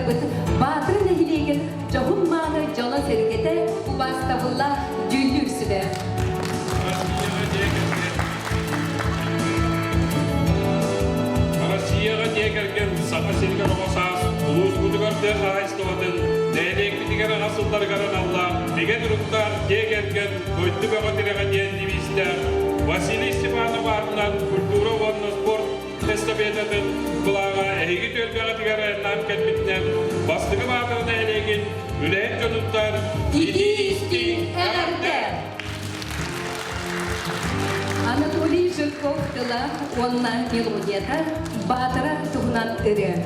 аатырбыт Баатыр нэһилиэгин дьоһун-мааны дьоно-сэргэтэ, убаастабыллаах дьүүллүүр сүбэ. Россияҕа дьиэ кэргэн Саха сиригэр оҕо саас улууспутугар тыа хаһаайыстыбатын нэһилиэкпитигэр аҕа сылларыгар аналлаах бигэ туруктаах дьиэ кэргэн дойду бөҕө тирэҕэ диэн девизтээх Василий Степанов аатынан культура уонна спорт эстафетатын былааҕа эһиги түөлбэҕитигэр айаннаан кэлбитинэн бастакы Баатара нэһилиэгин үлэһит дьонуттан Итии-истиҥ эҕэрдэ! Анатолий Жирков тыла уонна мелодията Баатара туһунан ырыа.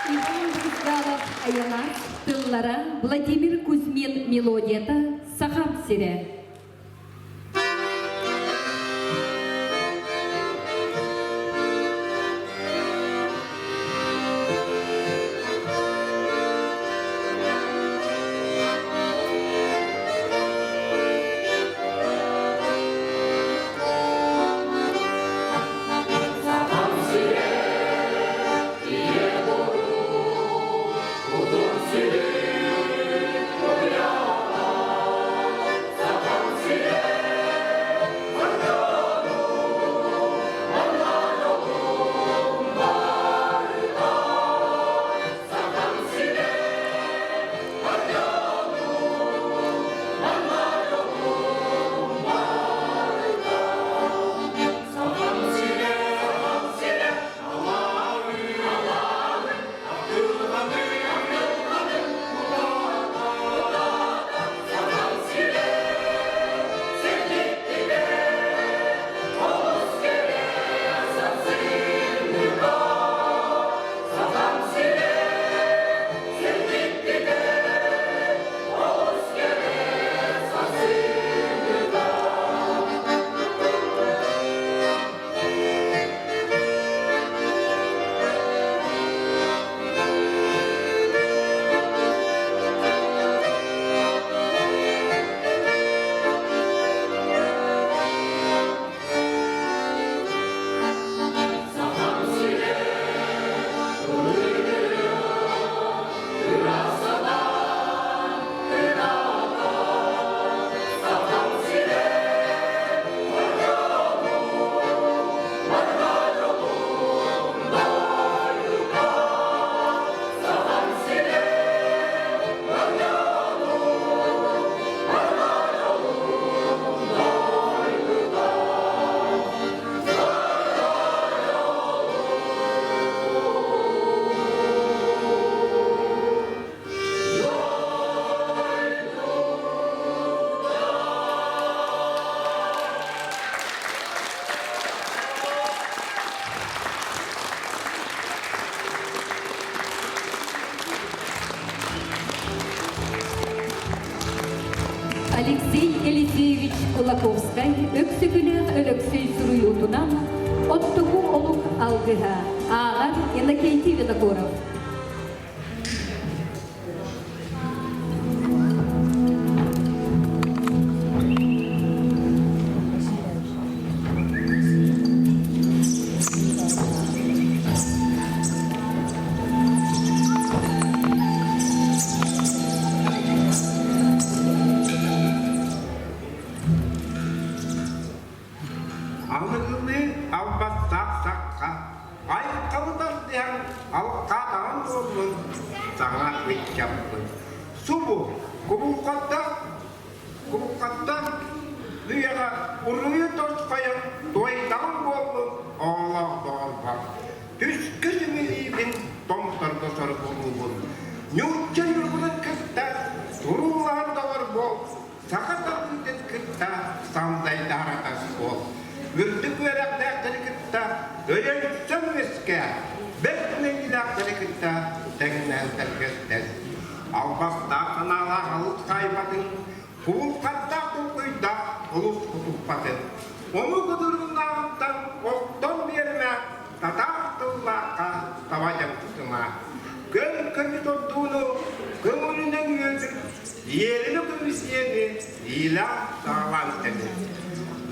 Иван Брызгалов айылаах тыллара Владимир Кузьмин мелодията Сахам сирэ. Саха Алексей Елисеевич Кулаковскай Өксөкүлээх Өлөксөй суруйуутунан Оттугу олук алгыһа ааҕар Иннокентий Винокуров. Аныгылыы албастаах сахха айылҕабыт тардыһан алҕаатаҕын буоллун саҥа ыччаппыт. Субу кубулҕаттан кубулҕаттан үйэҕэ уруйу тосхойон туойдаҕын буоллун оҕолоох доҕорбор. Түскэ түмүлүүбүн томторго соргулуубун. Ньуучча ньургунун кытта туруулаһан доҕор буол саха талыытын кытта сандайдаһар атас буол. Үрдүк үөрэхтээхтэри кытта өйөнсөн үөскээ, бэрт нэйиилээхтэри кытта тэҥнээн тэлгэстэн. Албастаах санаалаах алыс хаайбатын, кулхаттаах толкуйдаах олус кутуппатын. Ону кудуруннааҕыттан охтон биэрмэ, татаар тыллаахха таба дьаҥсытыма. Көн көмүс ордууну көҥүлүнэн үөтүр, иэрини көмүс иэни иилээх-саҕалаан тэҥэ.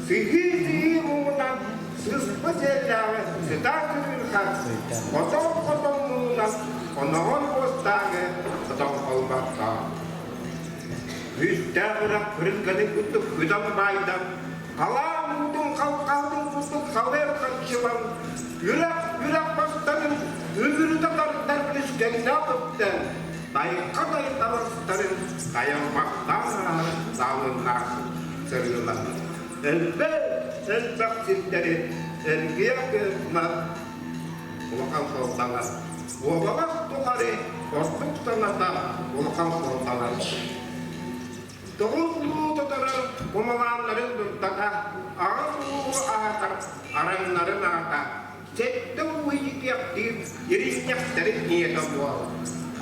Сыһыы-сыһыы муҥунан сыспа сиэллээҕи сытаа сытыырхат, хотон-хотон муҥунан хоноҕор уостааҕы хотон холбохтоох. Үстээх үрэх күрүлгэнин курдук күдэн баайдан, халаан уутун халҕаһатын курдук халыар харчылан, үрэх үрэх бастарын үмүрүтэ тардар күскэннээх үктэн, тайха тайхаластарын тайаммахтаан ааһар саалыннаах сырыылар. Элбэх элбэх сирдэри эргийэ кыһына улахан суолталар. Уобалас тухары ордук саната улахан суолталар. Тоҕус улуу татары кумалааннарын дурдата, аҕыс улуу аһатар араҥнарын аата, сэттэ улуу иитиэхтиир ириҥнэхтэрин ийэтэ буол.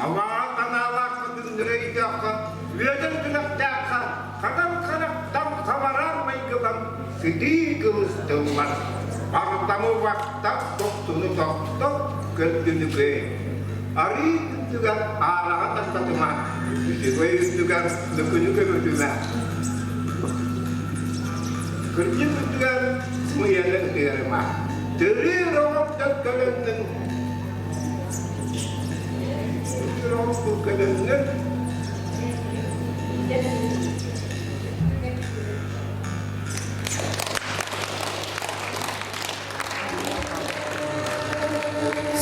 Алаа танаалаахха түҥнүрэ өйдөөххө, үөдэн сүрэхтээххэ, хатан харахтан хабарар майгылан сытыы кылыс тыллар. Бардамы баттах тохтуну тохтот, көрдүнү көй. Арыы үрдүгэр аараҕа тастатыма, үчүгэй үрдүгэр мөкүнү көбүтүмэ. Кырдьык үрдүгэр сымыйаны ытыарыма. Төрүүр оҕом төлкөлөннүн, төрүүр оҕом төлкөлөннүн.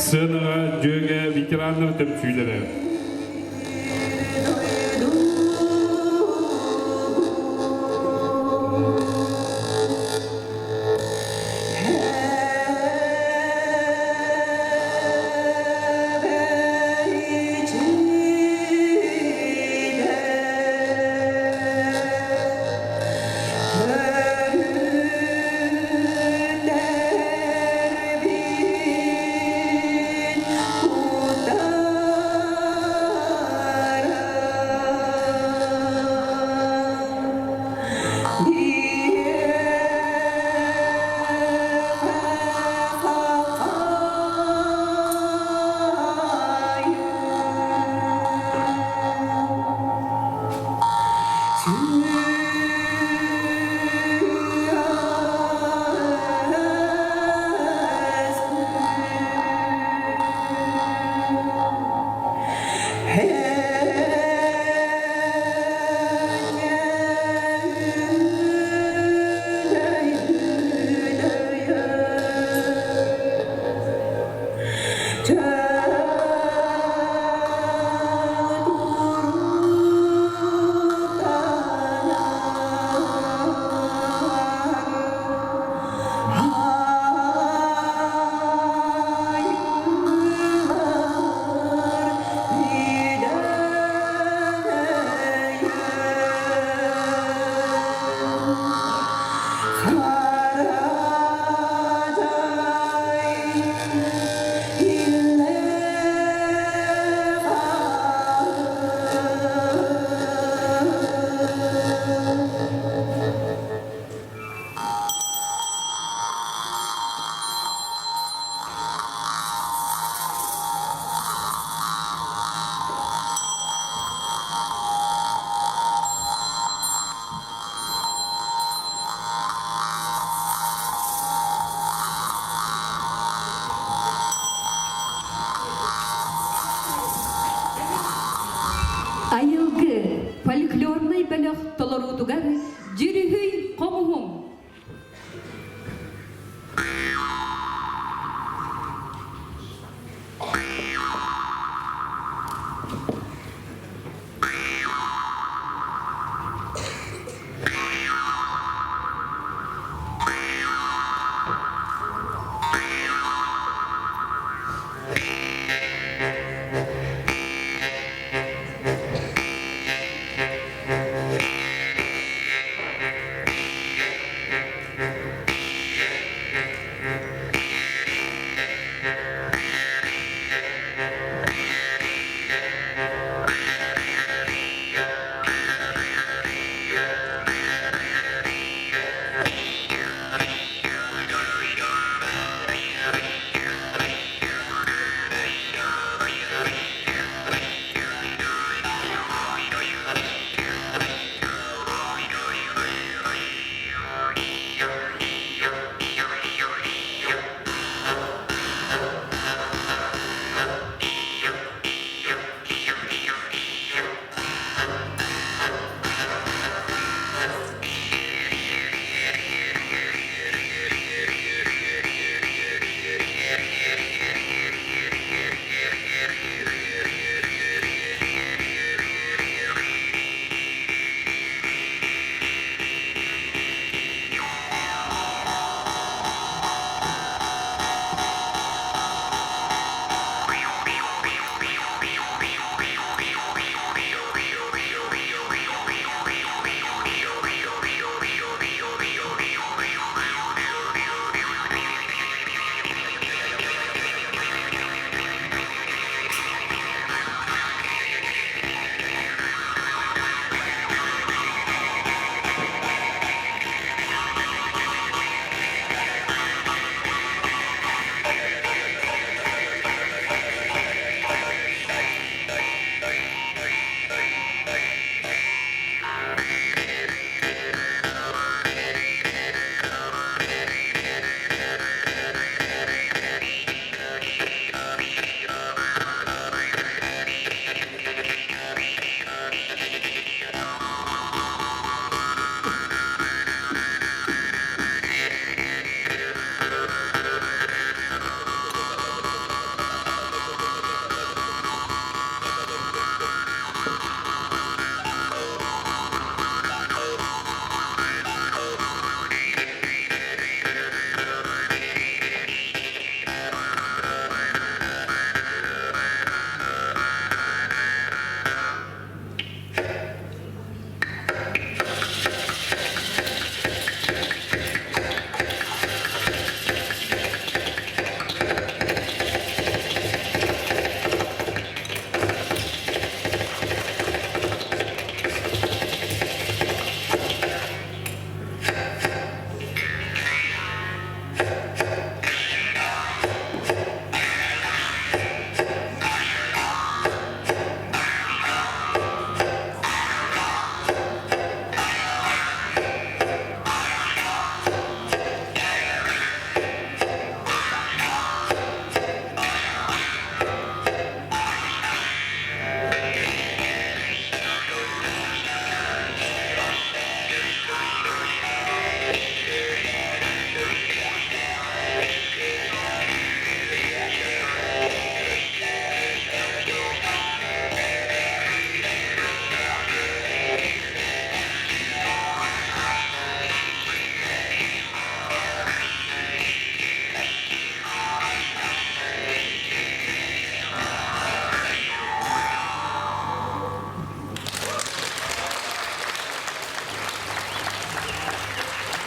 Сценаҕа дьүөгэ ветераннар түмсүүлэрэ. Утара. Фольклорнай бөлөх толоруутугар Дьүрүһүй хомуһум.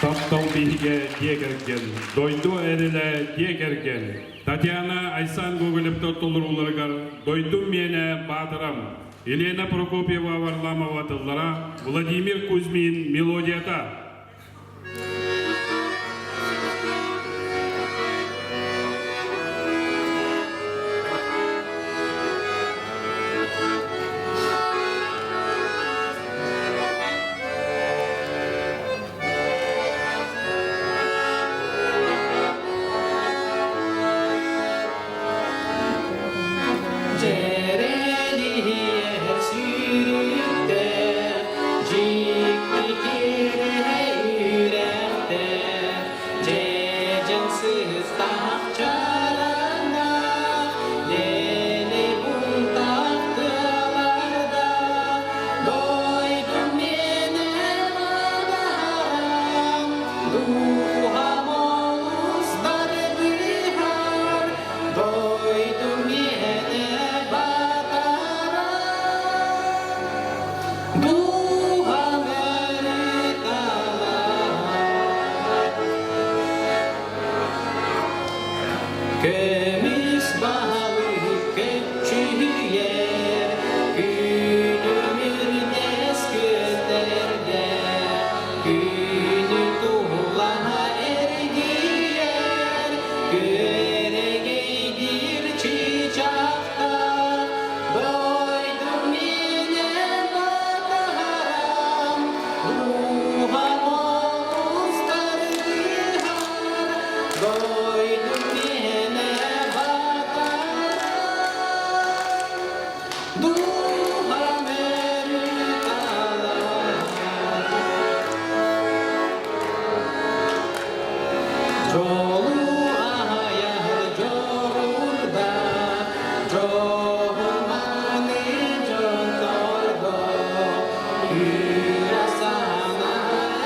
Таптал биһигэ дьиэ кэргэн, дойду эрэлэ дьиэ кэргэн. Татьяна Айсан Гоголевтар толорууларыгар «Дойдум миэнэ Баатырам», Елена Прокопьева Варламова тыллара, Владимир Кузьмин мелодията. Дьэрэлиһиэ сүүрүктэр. Дууһам эрэ талаһар. Көмүс баһылык көччүйэр, күнүм үрдэс көтөргө, күнү туһулаһа эргийэр, күөрэгэйдиир чыычаахтар, дойдум миэнэ батаһарам, дууһам олус тардыһар, дойдум миэнэ батарам, дууһам өрүү талаһар. Дьолу аһайар дьоруурда, дьоһун-мааны дьоннорго, үөрэ санаа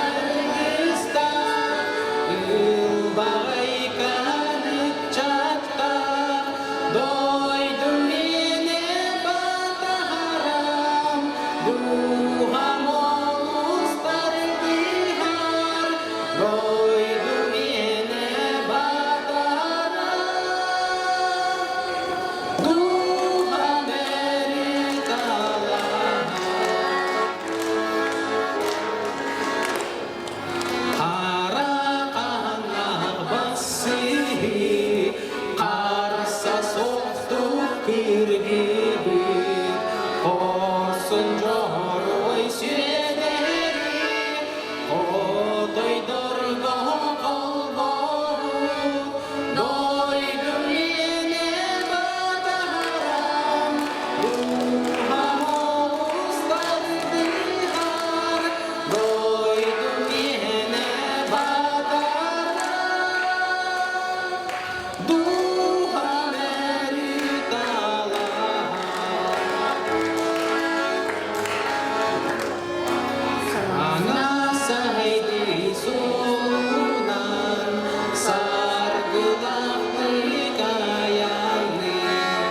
аргыста, ылбаҕайкаан ыччатта, дойдум миэнэ батаһарам, дууһам олус тардыһар, Дойду миэнэ батара, дууһам эрэ талаһар. Хара хааннаах бассыһыы, харса суохтук киргибит, хорсун дьоруой сүрэдэри, Хотойдорго холбоһуу, дойдум иэнэ батаһарам, дууһам олус тардыһар, дойдум иэнэ батарам, дууһам өрүү талаһар. Саҥа суолунан саргылаахтык айанныыр,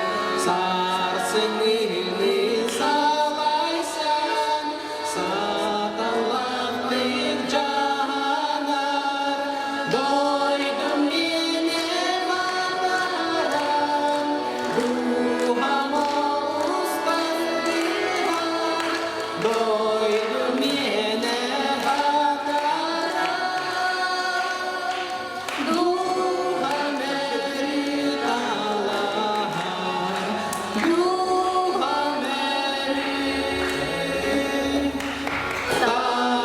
сарсыҥҥыны салайсан, саталаахтык дьаһанар, дойдум миэнэ батаран, дууһам олус тардыһар, Дойду миэнэ батара, дууһам өрүү талаһар, дууһам өрүү талаһар.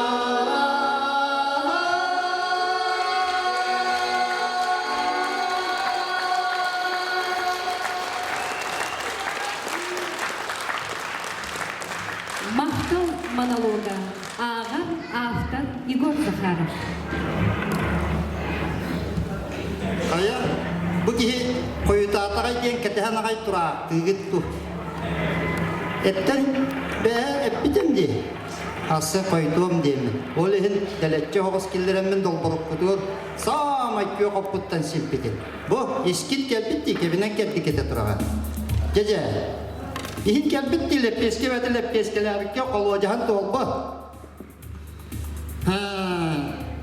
Махтал монолога ааҕар автор Егор Захаров. Хайа, бу киһи хойутаатаҕай диэн кэтэһэн аҕай тураахтыыгыт дуу? Эттэн бэйэ эппитим дии. Асы хойутуом диэммин. Ол иһин дэлэччи оһоҕос киллэрэммин долборуккутугар саамай күөх оппуттан симпитим. Бу искит кэлбит дии, кэбинэн кэлбиккитэ тураҕа. Дьэ-дьэ, иһин кэлбит дии, лэппиэскэ бэти лэппиэскэлээбиккэ холуодьаһан туолбут.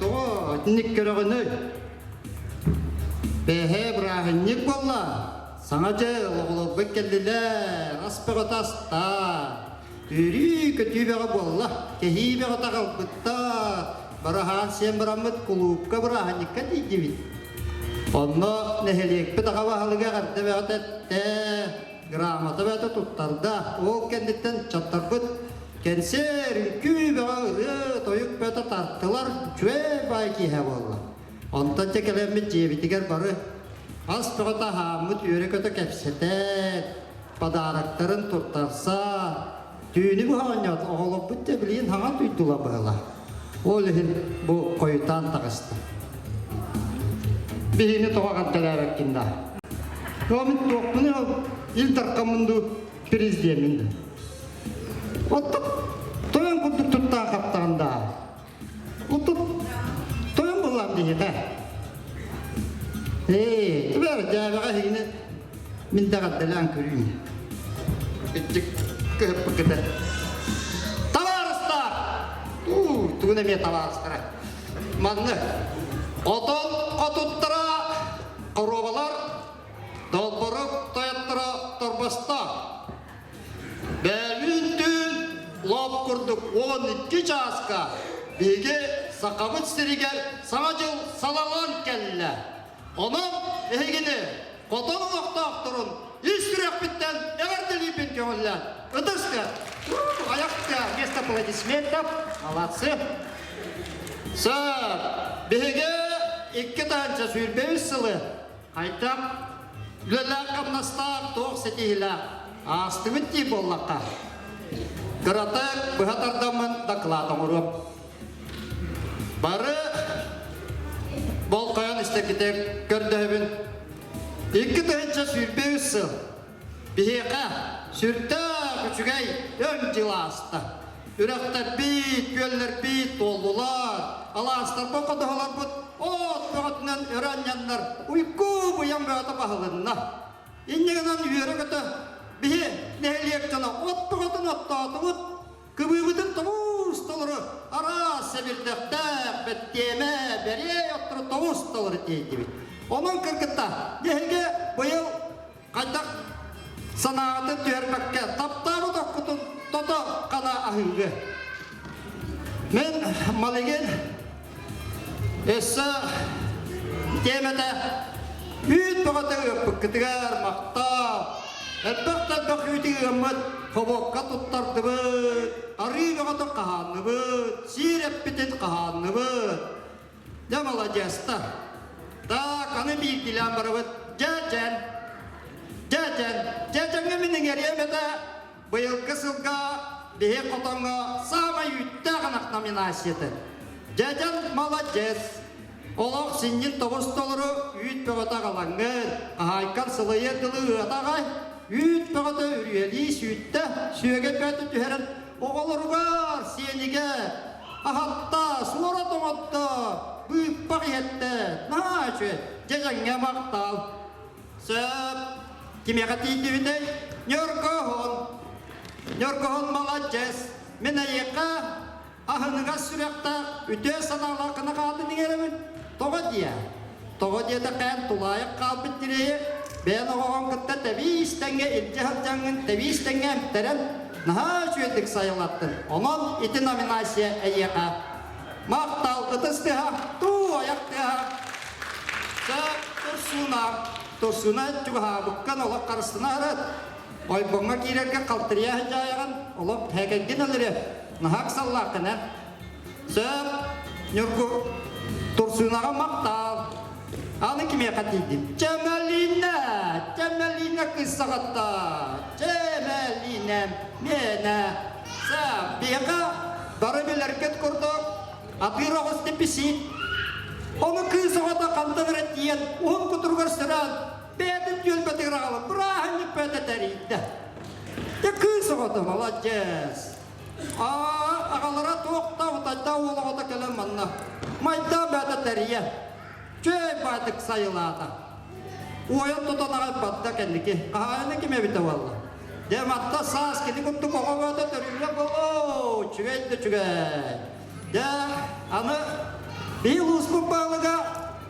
Тоҕо итинник көрөҕүнүй? Бэһэ бырааһынньык буолла. Саҥа дьыл оҕолорбут кэллилэр, ас бөҕөтө аста. Үөрүү көтүү бөҕө буолла, кэһии бөҕөтө аҕалбыттар. Бараһаан сиэн бараммыт кулуупка бырааһынньыкка тиийдибит. Онно нэһилиэкпит аҕа баһылыга эҕэрдэ бөҕөтө эттэ, грамота бөҕөтө туттарда. Ол кэнниттэн чаттарбыт кэнсиэр, үҥкүү бөҕө, ырыа, тойук бөҕөтө тартылар, үчүгэй баай киэһэ буолла. Онтон дьэ кэлэммит дьиэбитигэр бары ас бөҕөтө аһааммыт үөрэ-көтө кэпсэтэн, подароктарын туттарса, түүнү быһа оонньоот оҕолорбут дьэ билигин хаҥа туйдула быһыла. Ол иһин бу хойутаан таҕыста. Биһини тоҕо ханталээбэккин да? Мин туохпун Ил Дархаммын дуу, президеммин да. Оттон тойон курдук туттаан хаптаҕын да. Оттон тойон буоллаам диэхэ. Ээ, түбэр дьээбэҕэ эһигини мин даҕаддалаан көрүүм. Иччик кыһыппыккыта. Ньургун эмиэ табаарыстара. Маннык. Хотон хотуттара хоруобалар, долборук тойотторо торбосто. Бөөлүүн түүн лоп курдук 12 чааска биһиги Сахабыт сиригэр Саҥа дьыл салалан кэллэ. Онон эһигини хотон олохтоохторун ис сүрэхпиттэн эҕэрдэлиибин көҥүллээн. Ытыска, айахта вместо аплодисментов. Молодцы. Сэр, биһиги 2023 сылы хайдах үлэлээх-хамнастаах туох ситиһиилээх аастыбыт дии буоллахха, кыратык быһа тардаммын доклад оҥоруом. Бары болҕойон истэргитигэр көрдөһөбүн. 2023 сыл биһиэхэ сүрдээх үчүгэй өҥ дьыл ааста. Үрэхтэрбит, күөллэрбит туоллулар, алаастарбыт, ходуһаларбыт от бөҕөтүнэн өрө анньаннар уйгу быйаҥ бөҕөтө баһылынна. Инньэ гынан үөрэ-көтө биһи нэһилиэк дьоно от бөҕөтүн оттоотубут, Кыбыыбытын тобус толору араас сэбирдэхтээх бэттиэмэ бэриэй оттору тобус толору тиэйдибит. Онон кыргытта биһиги быйыл хайдах санааҕытын түһэрбэккэ таптаабыт оккутун тото хана аһыыгы. Мен Малыгин Өссө тиэмэтэ үүт бөҕөтө ыаппыккытыгар махтал. Элбэх да элбэх үүтү ыаммыт хобуокка туттардыбыт, арыы бөҕөтө хаһаанныбыт, сиир эппитин хаһаанныбыт. Дьэ маладьыастар. Так, аны биирдиилээн барабыт. Дьээдьэн. Дьээдьэн. Дьээдьэҥҥэ мин иҥэриэм этэ. Быйылгы сылга биһи хотоҥҥо саамай үүттээх ынах номинацията. Дьэдьэн маладьыас! Олох синньин тобус толору үүт бөҕөтө аҕалаҥҥын, хаһаайкан сылайыар дылы ыата аҕай, үүт бөҕөтө үрүйэлии сүүттэ, сүөгэй бөҕөтө түһэрэн оҕолоругар, сиэнигэр аһатта, суора тоҥотто, быыппах иһэттэ, наһаа үчүгэй, дьэдьэҥҥэ махтал. Сөп. Кимиэхэ тиийдибитэй? Ньургуһун. Ньургуһун маладьыас. Мин эйиэхэ аһыныгас сүрэхтээх, үтүө санаалаах гына хаатын иҥэрэбин. Тоҕо диэ? Тоҕо диэтэххэ эн тулаайах хаалбыт дирэйи бэйэн оҕоҕун кытта тэбиис тэҥҥэ илдьэ сылдьаҥҥын тэбиис тэҥҥэ эмтэрэн наһаа үчүгэйдик сайылаттын. Онон ити номинация эйиэхэ. Махтал ытыс тыаһа, туу айах тыаһа. Турсуна, Турсуна чугаһаабыккын олох харыстына ырыт. Ойбоҥҥо киирэргэ халтырыйа сылдьаайаҕын, олох һээкэйгин өлөрүө. Наһаа ыксаллааххын эн. Сөп, Ньургу, Турсунаҕа махтал. Аны кимиэхэ тиийдим? Чэмэлиинэ! Чэмэлиинэ кыыс саҕатта! Чэмэлиинэ, миэнэ! Сөп, биһиэхэ бары билэргит курдук атыыр оҕус дэписиит. Ону кыыс оҕото хантан эрэ тиийэн уһун кутуругар сөрөөн бэйэтин түөлбэтигэр аҕалан бырааһынньык бөтө тэрийдэ. Дьэ кыыс оҕото маладьыас. Аа, аҕалара туох да утайда уол оҕото кэлэн манна майда бөтө тэрийэ. Чүөй баатык сайылаата. Уойан тутан аҕай барда кэнники. Хаһаайына ким эбитэ буолла? Дьэ матта саас кини курдук оҕо бөтө төрүүрэ буолуо. Үчүгэй да үчүгэй. Дьэ, аны биһи улууспут баһылыга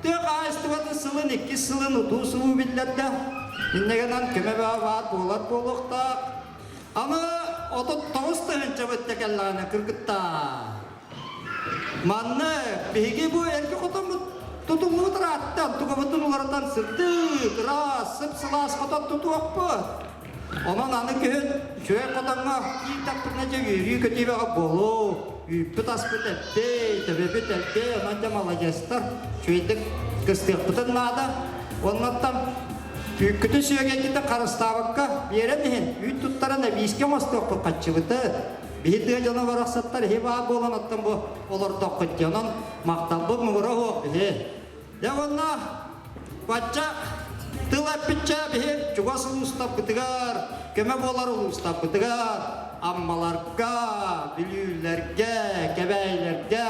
тыа хаһаайыстыбатын сылын иккис сылын утуу-субуу биллэрдэ. Инньэ гынан көмө баар буолар буолуохтаах. Аны 39 тыһыынчабыт да кэллэҕинэ кыргыттаа. Манна биһиги бу эргэ хотоммут тутуллубут ырааттан тугабытын уларытан сырдык, ыраас, сып-сылаас хотон тутуохпут. Онон аны күһүн үчүгэй хотоҥҥо киирдэхпитинэ дьэ үөрүү-көтүү бөҕө буолуо. Үүппүт-аспыт элбэй, төбөбүт элбэй, онон дьэ маладьыастар, үчүгэйдик кыстыахпытын наада. Оннуттан үүккүтүн сүөгэйгитин харыстаабакка биэрэн иһин, үүт туттаран эбиискэ оҥостуохпут хаччыбыты. Биһи тыа дьоно барахсаттар иһи баар буолан оттон бу олордоххут дии. Онон махталбыт муҥура суох биһи. Дьэ уонна бачча тыл эппиччэ биһи чугас улуустарбытыгар, көмө буолар улуустарбытыгар, Аммаларга, Бүлүүлэргэ, Кэбээйилэргэ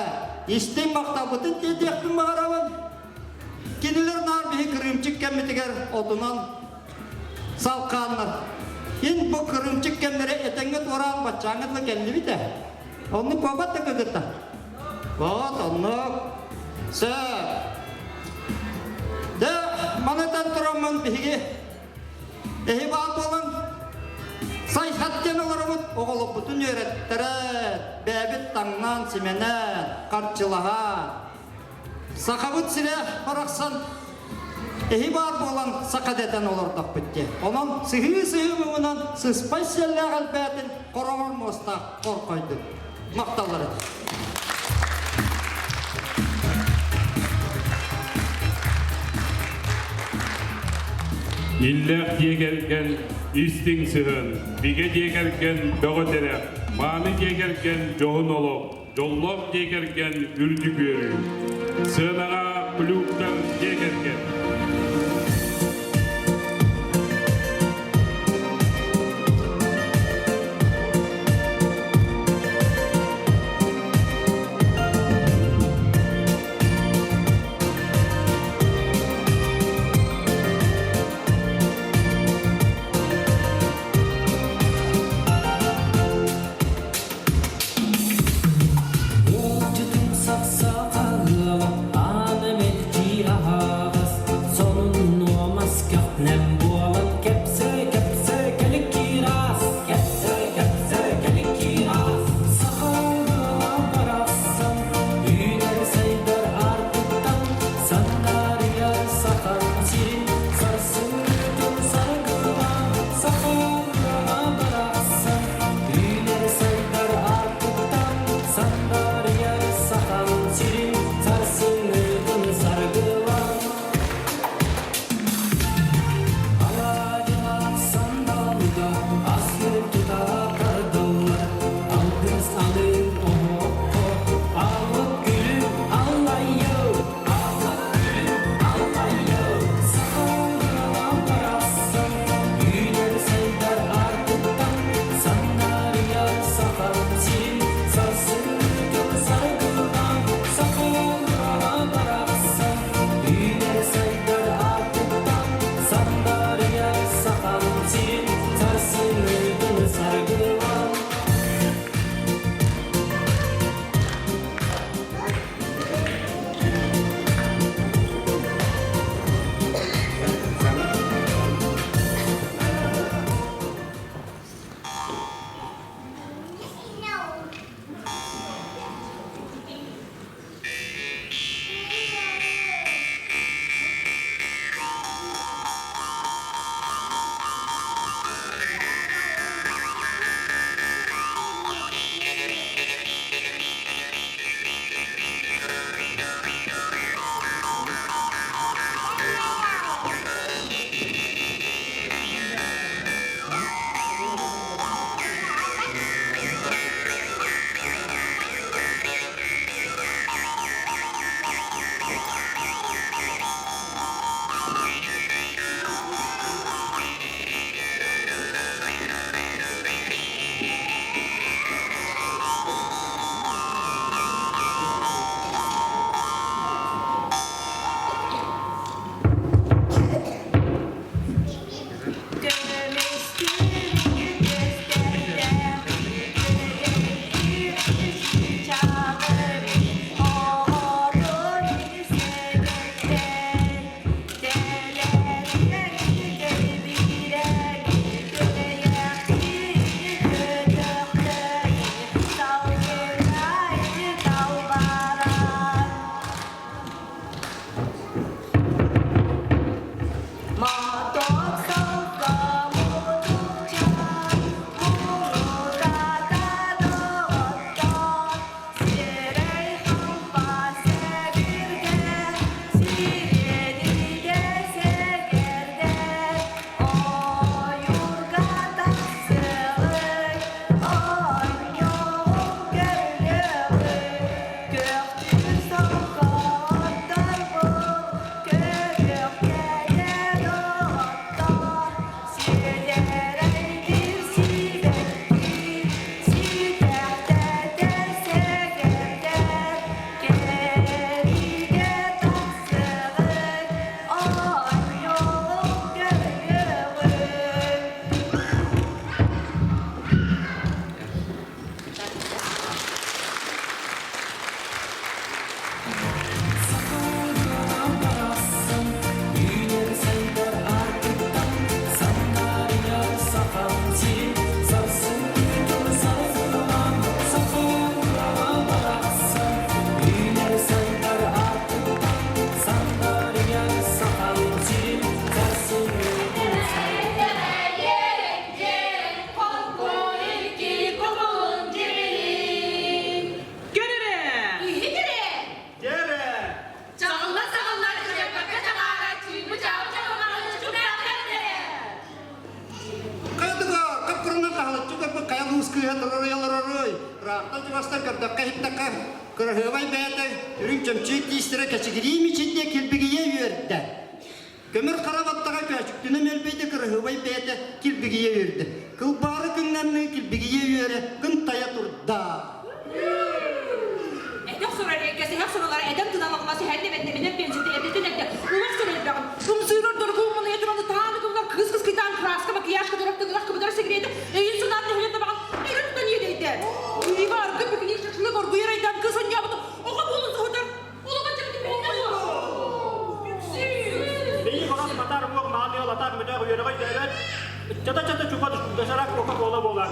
истиҥ махталбытын тиэрдиэхпин баҕарабын. Кинилэр наар биһи кырыымчык кэммитигэр отунан салхааннар. Ин бу кырыымчык кэмнэри этэҥҥэ туораан баччааҥҥа дылы кэллибит ээ. Оннук буолбат да кыгытта. Вот оннук. Сөп. Дэ, манытан тураммын биһиги эһи баар буолан сайхат диэн олоробут оҕолорбутун үөрэттэрэн, бэйэбит таҥнан, симэнэн, харчылаһан. Сахабыт сирэ барахсан эһи баар буолан саха дэтэн олордохпут диэн. Онон сыһыы-сыһыы муҥунан сыспай сиэллээх элбээтин хороҕор муостаах хорхойдун. Махталлары. Иллээх дьиэ кэргэн истиҥ сыһыан, бигэ дьиэ кэргэн бөҕө тирэх, мааны дьиэ кэргэн дьоһун олох, дьоллоох дьиэ кэргэн үрдүк үөрүү. Сыанаҕа Плюктар дьиэ кэргэн. Ыалдьытым сахсаҕа ыала, аана мэлдьи аһаҕас. олороруй олороруй? Ыраахтан чугастан көрдөххө-иһиттэххэ, кыраһыабай бэйэтэ үрүҥ чөмчүүк тиистэрэ кэчигирии мичилдиэ килбигийэ үөрдэ. Көмөр хара баттаҕа көөчүктүнэ мөлбөйдө кыраһыабай бэйэтэ килбигийэ үөрдэ. Кылбаары күҥҥанныы килбигийэ үөрэ кынтайа турда. Этэх сурар кэсиһэх суралара эдэр тынан алмас иһэн эбэннэминэн пенсията эрдэтин эрдэ улах сур элбэҕин ымсыырар доргу уммалыйа туран ытаан ытыллар кыыс кыскыйтаан краска макияж кытарар тыҥырах кыбытар сигириэтэ эйин санаан түһүлэн табаҕын өрө тутан иэдэйдэ Иива аргы пикник шашлык оргуйар айдаан кыыс онньообут оҕо буолун соһутар олоҕун чэпчэки Бэйи баҕас матар уох маалыал атаах мөтөөх үөрэҕэ өйдөөбөт, чата-чата чупа доширак кока-кола буолар.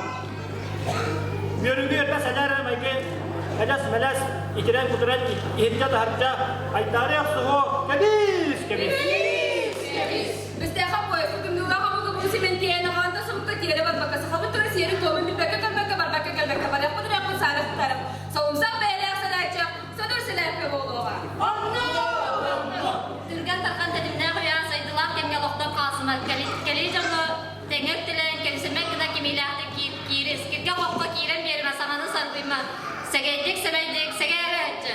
Үөрүүгэ эрбэс элээр майгы элэс-мэлэс, итирэн-кутуран иһирдьэ-таһырдьа айдаары охсуһуо кэбис кэбис. Бистээхэ поезд тымныылаах омугу бу симэнтиэйэн аҕаанта сумка тиэрэ барбакка сахабыт тыла сиэрин-туомун билбэккэ көрбөккө барбакка кэлбэккэ барыахпыт ырыахпыт саарах-таарах солумсах бэйэлээх санааччы содур сэлээппэ буолуоҕа. Түргэн тархан тэтимнээх үйэҕэ сайдыылаах кэмҥэ олохтон хаалсымат кэлии дьоҥҥо тэҥэ үктэлээн кэмсиммэт гына кимиилээхтик киирис, киргэ-хоххо киирэн биэримэ, саҥаны сарбыйма, сэгэйдик, сэмэйдик, сэгээрэччи.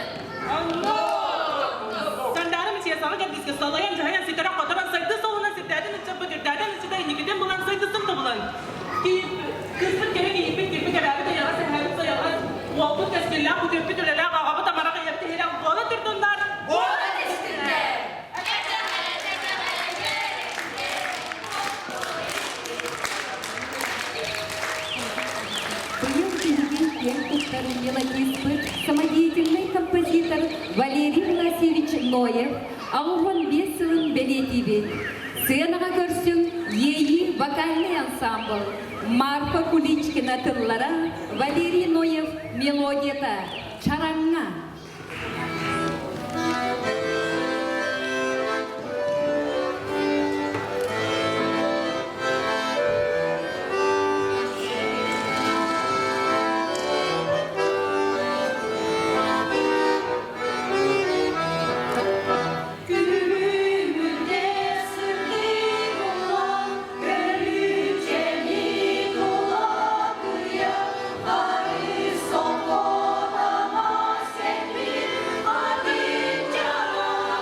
Сандаара Мичиэсаҕа кэлбискэ салайан, дьаһайан, ситэрэн-хоторон, сайдыы суолунан сирдээтин ыччаппыт, үрдээтин ыччата инникитин булан, сайдысын тобулан. Кыыспыт кэрэ кийииппит, кирбит эбээбит эйэҕэс, эһээбит сайаҕас, уолбут кэскиллээх, үтүөппүт үлэлээх, аҕабыт амарах ийэбит иһирэх буола турдуннар! Буола түстүннэр! Быйыл биһиги киэн туттар мелодиспыт, самодеятельнай композитор Валерий Власьевич Ноев 85 сылын бэлиэтиибит. Сыанаҕа көрсүҥ Иэйии вокальнай ансамбл, Марфа Куличкина тыллара, Валерий Ноев мелодията «Чараҥҥа». Күлүмүрдэ сырдык улан, көрүчэни тулатыйа, арыс оҕотамас кэлбит атын чараҥ.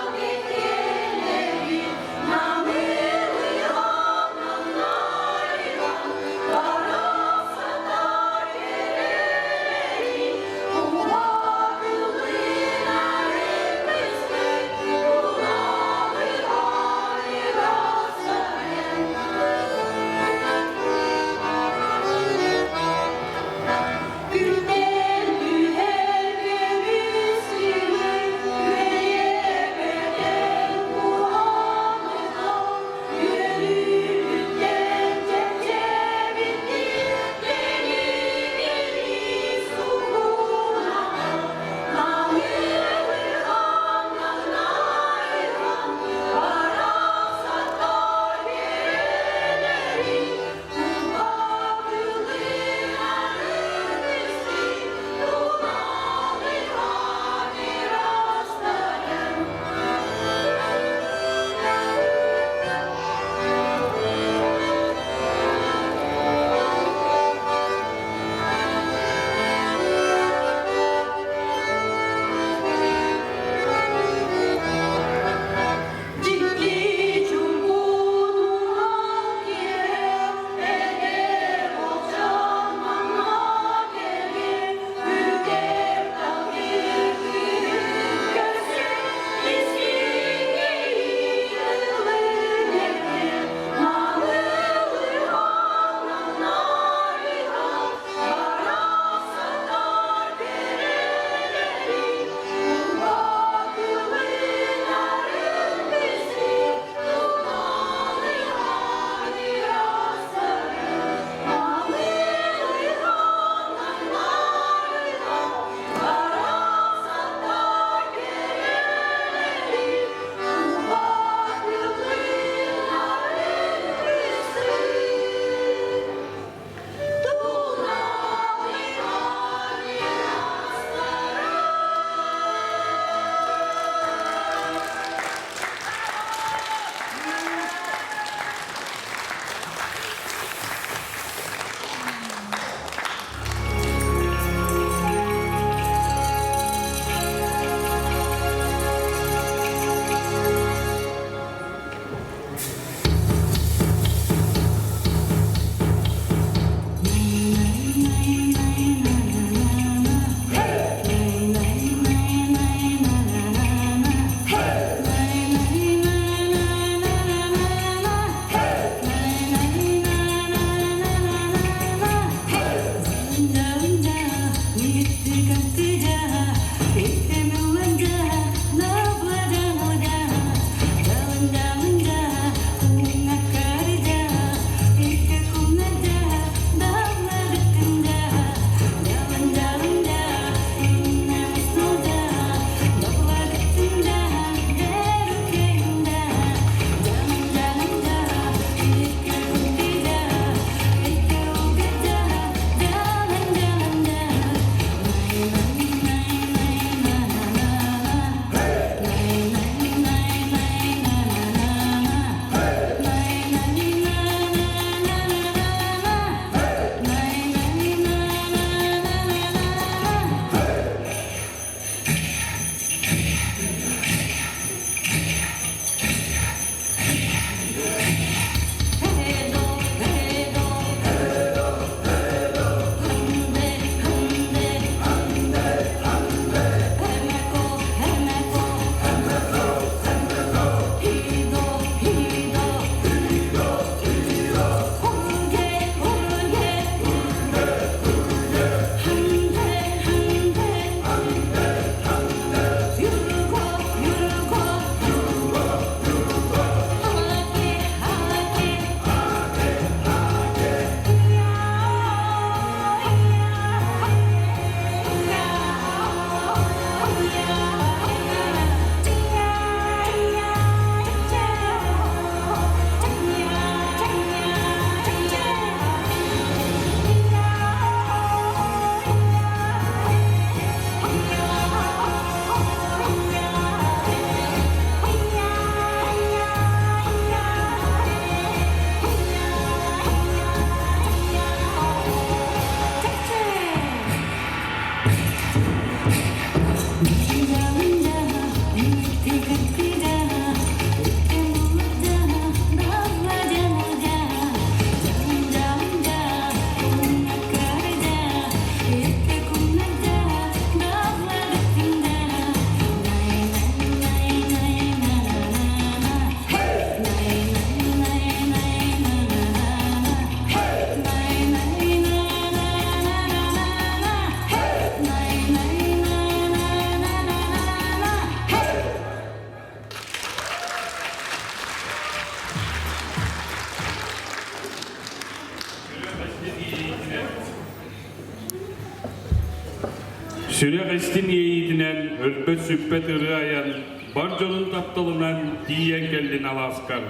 Сүрэх истин иэйиитинэн өлбөт-сүппэт ырыа айан, бар дьонун тапталынан тиийэн кэллин алааскар.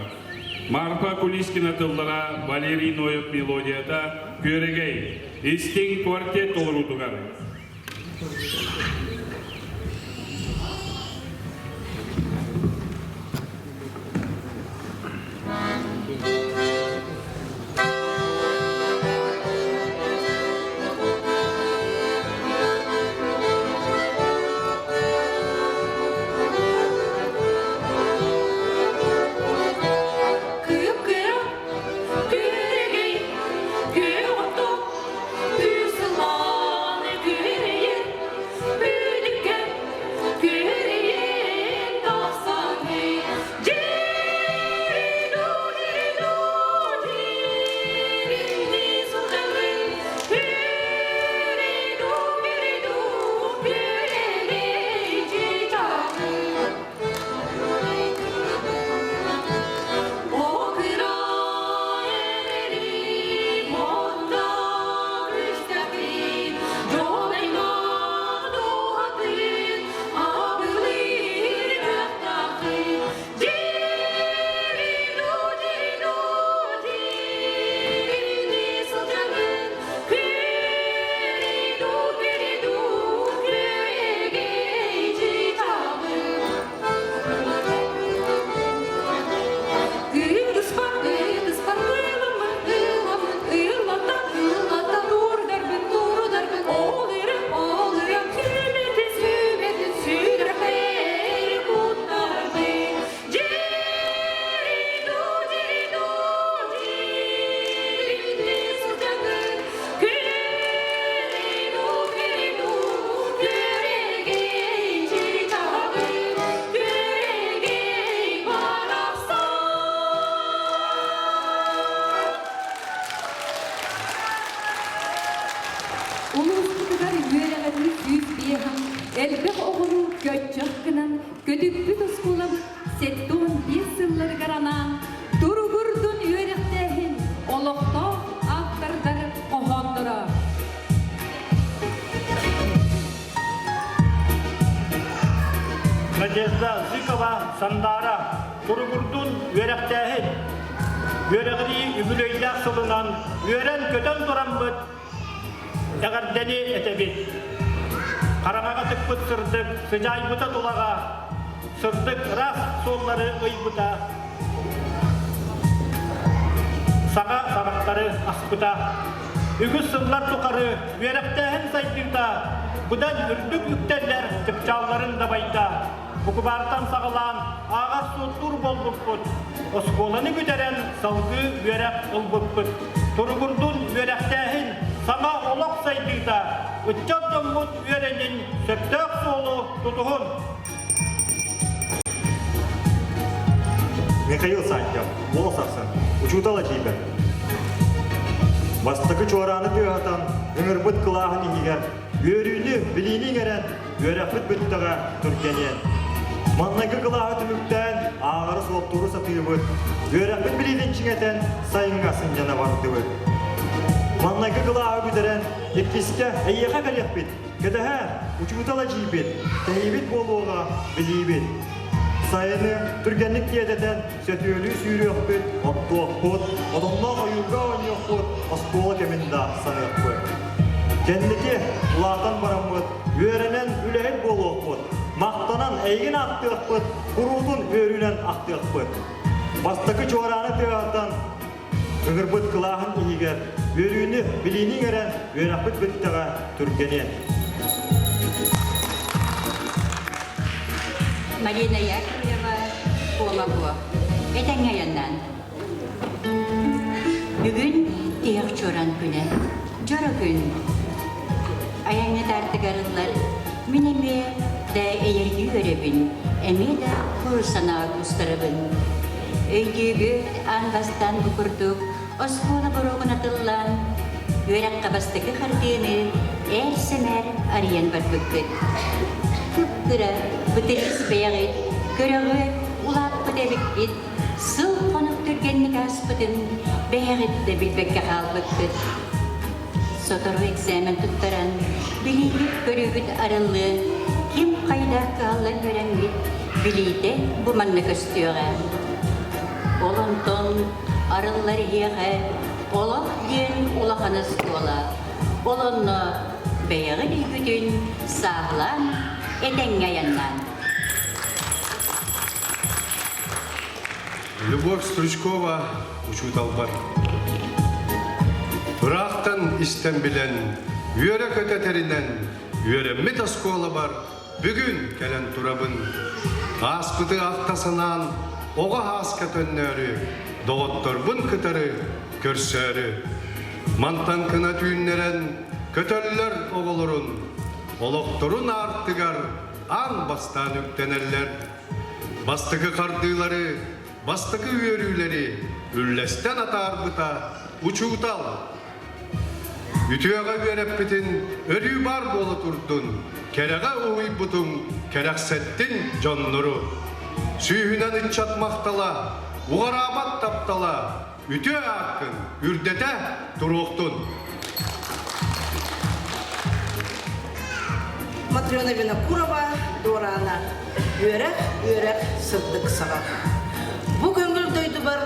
Марфа Кулискина тыллара Валерий Ноев мелодията Күөрэгэй, истиҥ квартет толоруутугар. Кыып-кыра, күөрэгэй, күөх отто, Үс сылааны күөрэйэр, бүлүккэ күөрэйэн тахсаҥый. Дьири-ду, дьири-ду, дьиримни сылдьаҥый. Күөрэй-ду, күөрэй-ду, күөрэгэй чыычааҕый. Улууспутугар үөрэҕирии 105 элбэх оҕону көччөх гынан көтүппүт оскуолабыт 75 сылларыгар анаан туругурдун үөрэхтээһин олохтоох автордар хоһоонноро. Надежда Зыкова Сандаара туругурдун үөрэхтээһин үөрэҕирии үбүлүөйдээх сылынан үөрэн-көтөн тураммыт эҕэрдэни этэбит. Хараҥаҕа тыкпыт сырдык сыдьаайбыта тулаҕа, сырдык ыраас суоллары ыйбыта, саҥа саҕахтары аспыта. Үгүс сыллар тухары үөрэхтээһин сайдыыта быдан үрдүк үктэллэр чыпчаалларын дабайда. Букубаартан саҕалаан ааҕар-суоттуур буолбуппут, оскуоланы бүтэрэн салгыы үөрэх ылбыппыт. Туругурдун үөрэхтээһин саҥа олох сайдыыта, ыччат дьоммут үөрэнин сөптөөх суолу тутуһун! Михаил Сантьев, уол сарсын, учуутал этиибэр. Бастакы чуорааны тыаһатан, ыҥырбыт кылааһын иһигэр үөрүүнү, билиини иҥэрэн, үөрэхпит бүттэҕэ түргэниэн. Маҥнайгы кылааһы түмүктээн, ааҕары-суоттууру сатыыбыт, үөрэхпит билиитин чиҥэтэн, сайыҥҥа сынньана бардыбыт. Маҥнайгы кылааһы бүтэрэн, иккискэ эйиэхэ кэлиэхпит, кэтэһээр, учуутал эдьиийбит, тэһиибит буолуоҕа, билиибит. Сайыны түргэнник тиэтэтэн, сөтүөлүү сүүрүөхпүт, оттуохпут, отонноох ойуурга оонньуохпут, оскуола кэмин да саныахпыт. Кэнники улаатан бараммыт, үөрэнэн үлэһит буолуохпут, махтанан эйигин ааттыахпыт, куруутун үөрүүнэн ахтыахпыт. Бастакы чуорааны тыаһатан, ыҥырбыт кылааһын иһигэр үөрүүнү, билиини иҥэрэн үөрэхпит бүттэҕэ түргэниэн. Марина Яковлева, Куола Этэҥҥэ айаннаан. Бүгүн тиһэх чуоран күнэ. Дьоро күн. Айаҥҥа таартыгар ыллар. Мин эмиэ да эйэргии үөрэбин, эмиэ да кур санаа куустарабын. Өйдүүгүт, аан бастаан бу курдук оскуола боруогун атыллаан, үөрэххэ бастакы хардыыны ээр-сэмээр арыйан барбыккыт. Кып-кыра, бытырыыс бэйэҕит, көрөҕүт, улааппыт эбиккит, сыл-хонук түргэнник ааспытын бэйэҕит да билбэккэ хаалбыккыт. Сотору экзамен туттаран, билиигит көрүҥ. Көрүүгүт арыллыа, ким хайдах кыһаллан үөрэммит билиитэ бу манна көстүөҕэ. Ол онтон арыллар иһиэхэ олох диэн улахан оскуола. Ол онно бэйэҕит өйгүтүн сааһылаан этэҥҥэ айаннаан. Любовь Стручкова учууталбар. Ыраахтан истэн билэн, үөрэ-көтө тэринэн, үөрэммит оскуолабар бүгүн кэлэн турабын. Ааспыты ахта санаан, оҕо ааска төннөөрү, доҕотторбун кытары көрсөөрү. Мантан кына түүннэрэн, көтөллөр оҕолорун, олохторун аартыгар аан бастаан үктэнэллэр. Бастакы хардыылары, бастакы үөрүүлэри үллэстэн атаарбыта учуутал. Үтүөҕэ үөрэппитин өрүү баар буола турдун, кэрэҕэ уһуйбутуҥ кэрэхсэттин дьоннору. Сүүһүнэн ыччат махтала, уҕараабат таптала, үтүө ааккын үрдэтэ туруохтун. Матрена Винокурова, Дуораана. Үөрэх, үөрэх, сырдык саҕах. Бу көҥүл дойдубар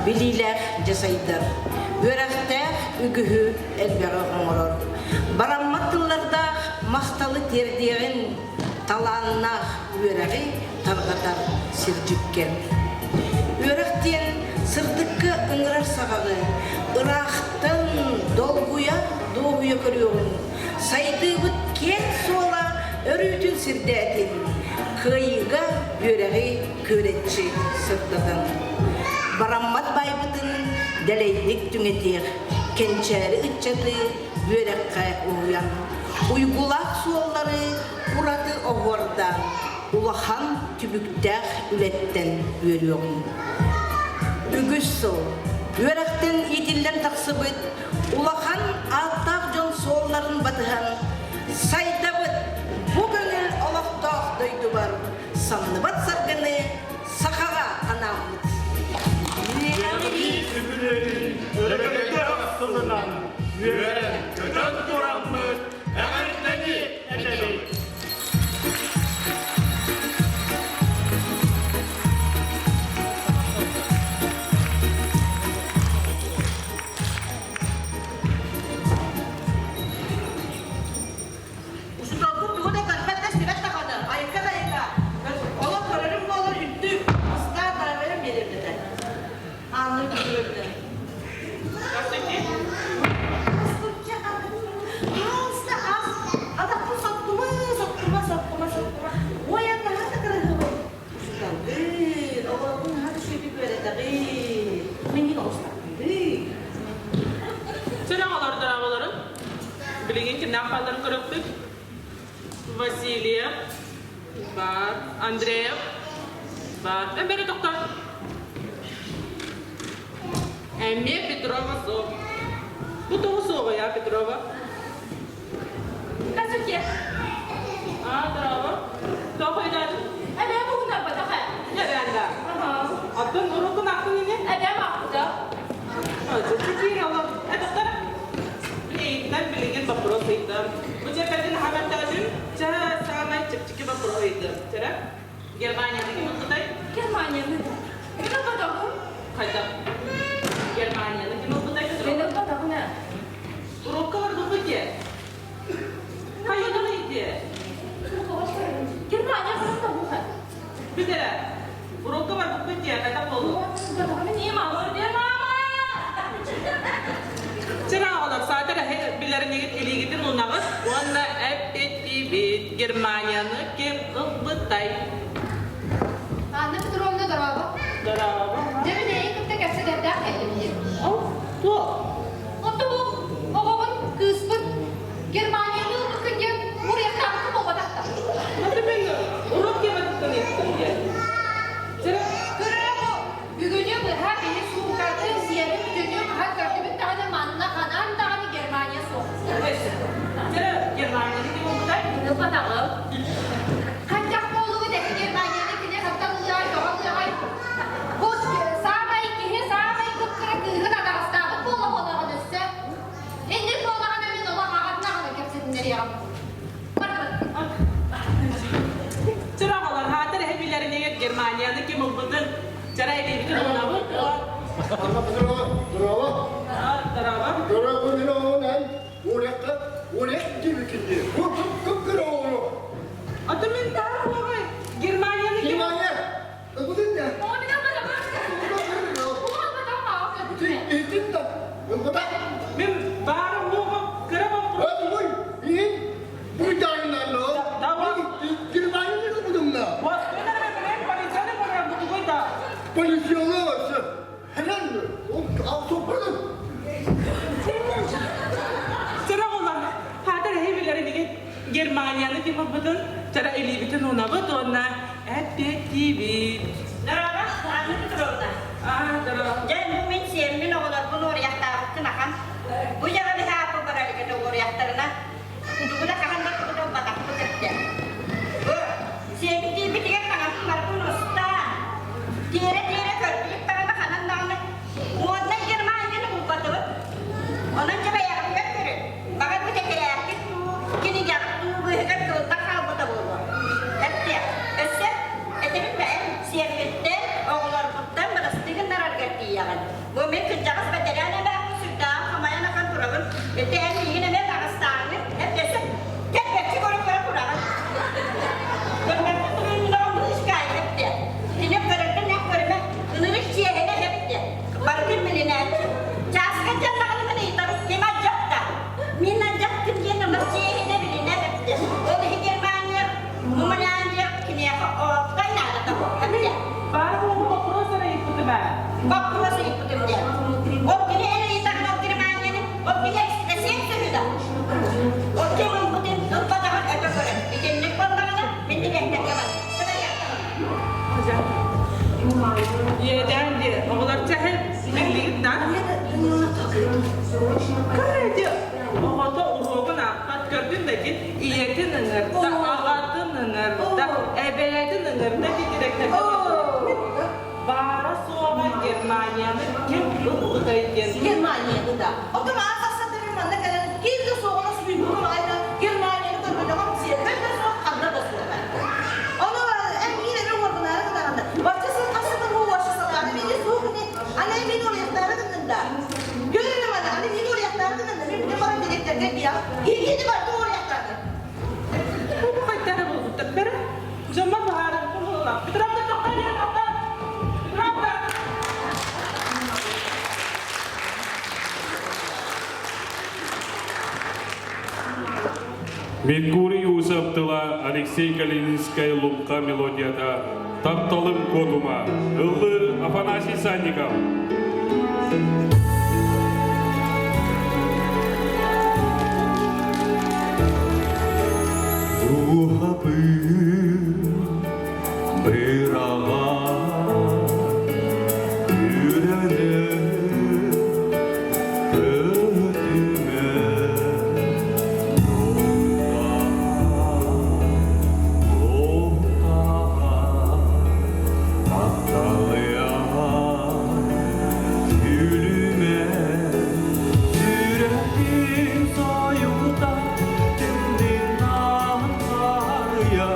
билиилээх дьасайдар, үөрэхтээх үгүһү элбэҕи оҥорор. Бараммат тыллардаах махталы тиэрдиэҕин талааннаах үөрэҕи тарҕатар сирдьиккэ. Үөрэх диэн сырдыкка ыҥырар саҕаҕы ыраахтан долгуйа дуоһуйа көрүөҕүҥ, сайдыыбыт киэҥ суола өрүүтүн сирдээтин, кыайыыга үөрэҕи күөрэччи сырдатан. Бараммат байбытын дэлэйдик түҥэтиэх, кэнчээри ыччаты үөрэххэ уһуйан, уйгулаах суоллары ураты оһуордаан, улахан түбүктээх үлэттэн үөрүөҕүҥ. Үгүс сыл үөрэхтэн иитиллэн тахсыбыт улахан ааттаах дьон суолларын батыһан сайдабыт бу көҥүл олохтоох дойдубар самныбат саргыны сахаҕа анааммыт. Үөрэҕирии үбүлүөйүн өрөгөйдөөх сылынан үөрэн көтөн тураммыт эҕэрдэни этэбит! Учууталбыт тугу да көрбөт да истибэт даҕаны, айыкка да айыкка. Олох көрөрүм буолар үрдүк, ыстаан дарабайан биэриэм этэ. Аанныы көрүөбүтэ. Атахпын соттума, соттума, соттума, соттума. Ой, наһаа да кыраһыабай. Учууталгын, оҕолоргун наһаа да үчүгэйдик үөрэтэҕин. Миигин олус таптыырый. Сен оҕолор дорооболорун. Билигин кимнээх баалларын көрөппүт. Васильев баар, Андреев баар. Эн бери тохтоо. Эмиэ Петрова суох. Бу тоҕо суоҕуй, а, Петрова? Здравствуйте. А, здорово. Тоҕо өйдөөтүҥ? Эбээ бугунарбатах ээ. Эбээн да. Оттон уруккун ахтын ини? Эбээм ахпыта. Чэччи олох. Э, Эйигинэн билигин вопрос ыйдым. Бу дьэппэтин хабаттаатым. Чэ, саамай чэпчэки вопрос ыйдым. Чэрэ? Германияны ким ылбытай? Германияны. Мин ылбатаҕым. Хайдах? Германияны ким ылбытай? Мин ылбатаҕым ээ. Урокка барбыппыт дии. Хайыгын ыйдиэ? Германия ханна буха? Бүтэрэ. Урокка барбыппыт дии, хайдах буолуо? Мин ийэм алор диэ, мама! Чыра оҕолор, саатар эһи билэринигит илиигитин унаҕыт уонна эппиттиибит Германияны ким ылбытай? Анна Петровна, дорообо. Дорообо. Дьэ, мин эйигин кытта кэпсэтэрдээх кэллим дии. Ол туох? Онто бу оҕобун, кыыспын Германияны ылбыккын диэн уруйахтаабыккын буолбатах да. Маты мен урок тематыттан ыйыттым диэн. Чэрэ? Көрөө бу, бүгүнү быһа кини сууккатын, сиэрин бүтүннүү хаһан көрдүбүт даҕаны манна ханан даҕаны Германия суох. Чэрэ, Германияны ким ылбытай? Ылбатаҕым. Хайдах буолугут эһи Германияны кини хантан ылыаҕай, тоҕо ылыаҕай? Бу саамай киһи саамай кып-кыра кыыһын атаҕастаабыт буола буолаҕын өссө. Инник буоллаҕына мин олох аҕатын аҕаны кэпсэтиннэриэҕим. Германияны ким ылбытын чара илиибитин уунабыт. Здорово. Здорово. Здорово. Аты мен тағы оғай Германияны ким Германия. Мен баарым оҕо кыра Германияны ким ылбытын, чара илиибитин уунабыт уонна эппиэттиибит. Здорово, Анна Петровна. А, здорово. Дьэ, бу мин сиэммин оҕолорбун уоруйахтаабыккын ахан. Бу дьаҕа биһи ааппы барарыгар уоруйахтарына тугу да хаһан да тугу да ылбатахпыт эттэ. Бу сиэммит тиийбитигэр таҥаһын барытын устаан, тиэрэ-тиэрэ көрдүбүт даҕаны ханан даҕаны моднай Германияны булбатыбыт. Онон дьэ бэйэҕитигэр көрүн. Баҕар бу тэтэрээккит дуу, кинигэҕит дуу быыһыгар кылтах хаалбыта буолуо. Эттиэх. Өссө этэбин да эн сиэммиттэн, оҕолорбуттан бырастыы гыннараргар тиийэҕин. Бу мин кырдьаҕас бэтэрээн эмээхпин сүрдээҕин хамайан ахан турабын. Ити эн миигин эмиэ таҕыстааҥҥын, эппиэсэ кэлбэччи көрө-көрө тураҕын. Көрбөккө туруйуннаҕым быыс эптэ. Кини көрөргө нэх көрүмэ, ынырык чиэһинэ эптэ. Барытын билинээччи. Чааска дьаннаҕына мин ыйытабын, ким алдьатта? Мин алдьаттым диэн ынах чиэһинэ билинэр эптэ. Ол иһин Германия, Мумаляния киниэхэ ооттой наадата эптэ. Баар оҕо боппуруос эрэ ыйыппытым ээ. Боппуруос ыйыппытым диэн. Ол кини эн ыйытаҕын ол Германияны, ол кини экстрасенс үһү да. Ол ким ылбытын, ылбатаҕын өтө көрөр. Итинник буоллаҕына, мин дириэктэргэ бар. Иэдээн диэ, оҕолор чэһи биллигит да? Кыра оҕото уруогун аахпат көрдүн да дит ийэтин ыҥырда, аҕатын ыҥырда, эбээтин ыҥырда ди дириэктэргэ баара суоҕа Германияны ким ылбытай диэн. Германияны да. Оттон аас ахсатырын манна кэлэн ким да суоҕуна суйбутум аайы Германияны көрбөтөҕүм сиэрбэт да суох, ханна да суох. Ону эн миин эмэ уорбунаары гынаҕын да. Бачча сыл хасытын уорша салааны мини суох ини. Аны мин уруйахтаары гыннын да. Көрүнүм аны, аны мин уруйахтаары гыннын да. Мин бүтүн баран дириэктэргэ биэҕим. Киһини барда уруйахтаары. Бу хайдара буолбуттар бэрэ. Дьоммор баһаарар буолла. Петровна тоқта Петровна! Меркурий Усов тыла Алексей Калининскай Луҥха мелодията «Тапталым куотума» ыллыыр Афанасий Санников. Дууһабын быраҕа үрэлэ көтүмэ Күлүмэ сүрэхпин сойута, кимдин арыйа.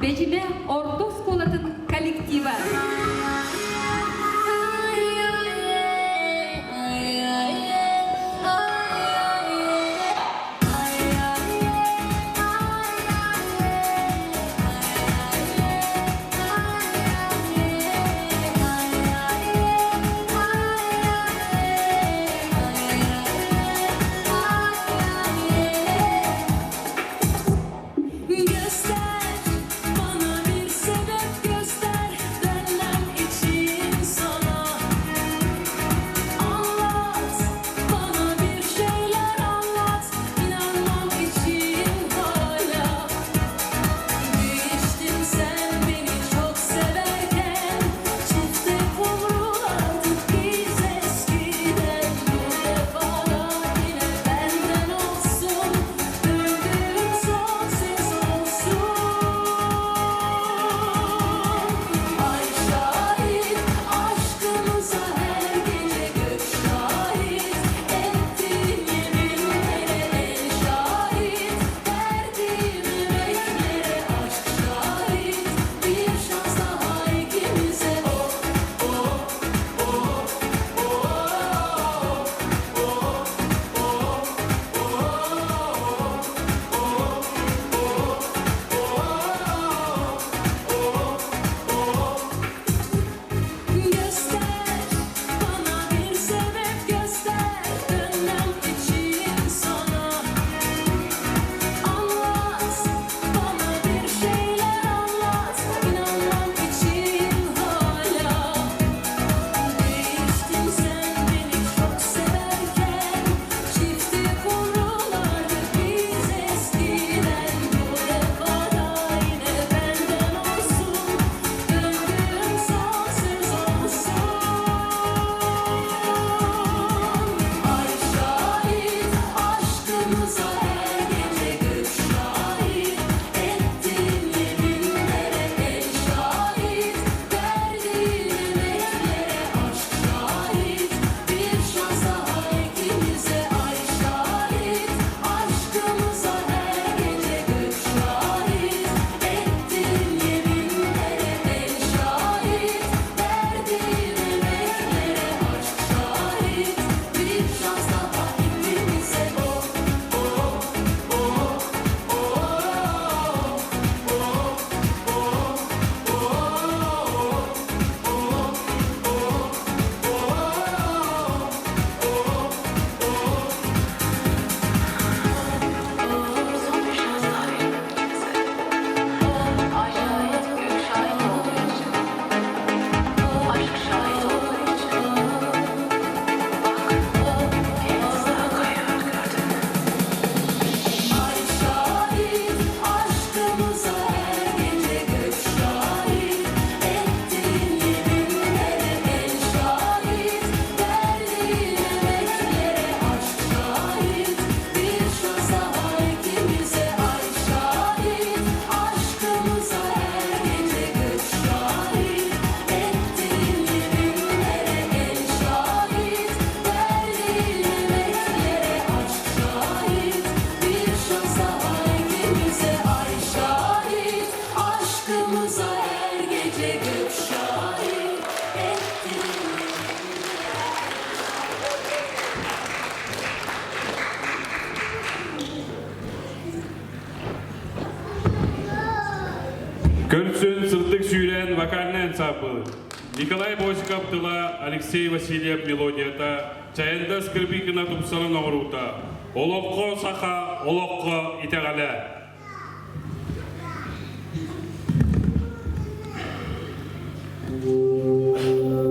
Бэдьимэ орто оскуолатын коллектива. Göster bana bir sebep göster dönmem için sana Anlat bana bir şeyler anlat inanmam için hala Değiştin sen beni çok severken çifte kumrulardık biz eskiden Bu defa da yine benden olsun döndüğüm son ses olsun Ay şahit aşkımıza her gece gök şahit Ettiğim yeminlere el şahit Verdiğim emeklere aşk şahit Bir şans daha ikimize oh oh oh oh oh oh Göster bana bir sebep göster dönmem için sana Anlat bana bir şeyler anlat inanmam için hala Değiştin sen beni çok severken çifte kumrulardık biz eskiden Bu defa da yine benden olsun döndüğüm son söz olsun Ay şahit aşkımıza her gece gök şahit Ettiğim yeminlere el şahit Verdiğin emeklere aşk şahit Bir şans daha ikimize ay şahit Aşkımıza her gece gök şahit Ettiğim yeminlere el şahit Verdiğin emeklere aşk şahit Bir şans daha ikimize oh oh oh oh Ay şahit, gök şahit olduğu için. Aşk şahit olduğu için. Bak, bir kez daha kayıyor gördün mü? Ay şahit aşkımıza her gece gök şahit Ettiğin yeminlere el şahit Verdiğin emeklere aşk şahit Bir şans daha ikimize ay şahit Aşkımıza her gece gök şahit Ettiğin yeminlere el şahit Verdiğin emeklere aşk şahit Bir şans daha ikimize ay şahit Aşkımıza her gece gök şahit Ettiğin Көрсүн сырдык сүүрэн вокальный ансамблы. Николай Босиков тыла, Алексей Васильев мелодията, Чаянда Скрипикина тупсаран оҥоруута. Олоххо саха, олоххо итэҕэлэ. Aşkımıza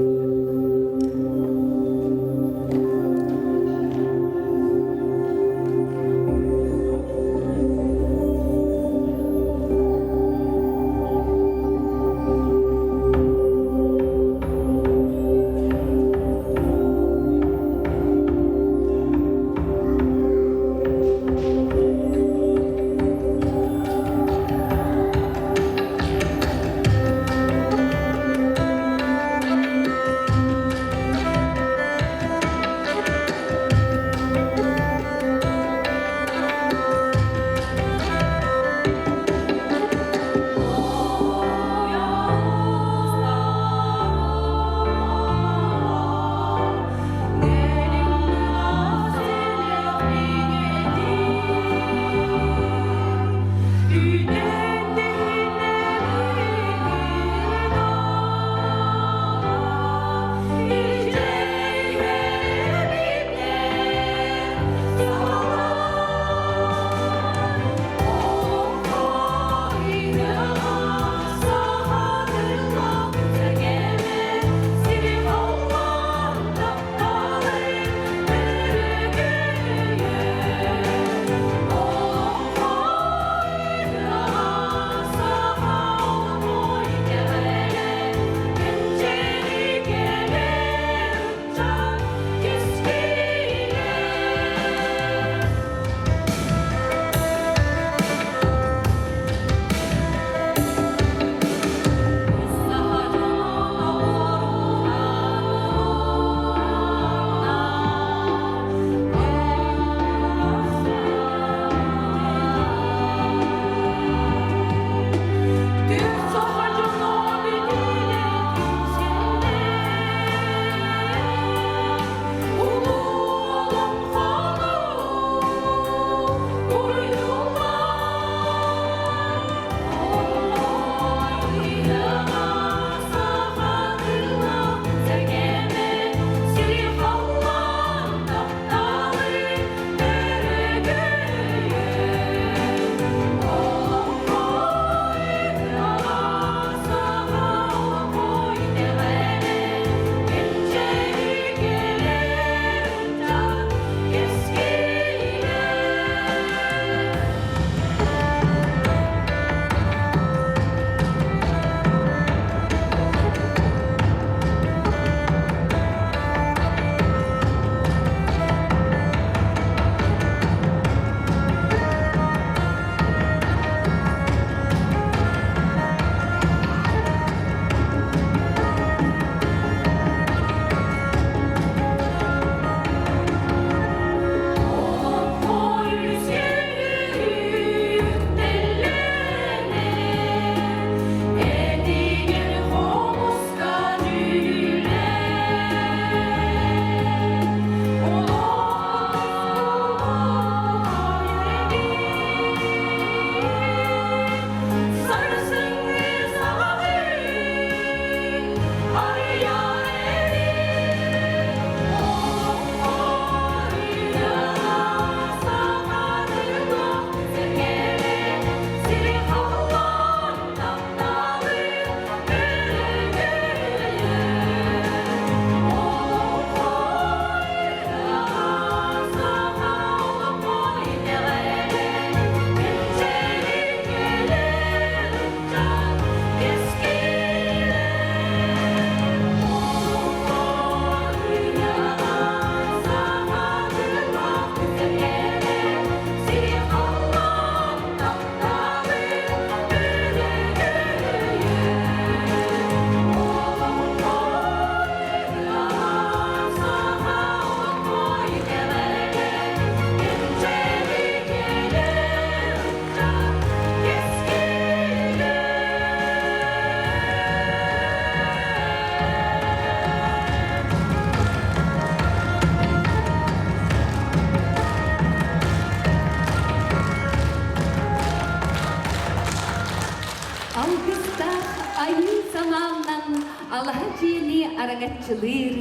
араҥаччылыыр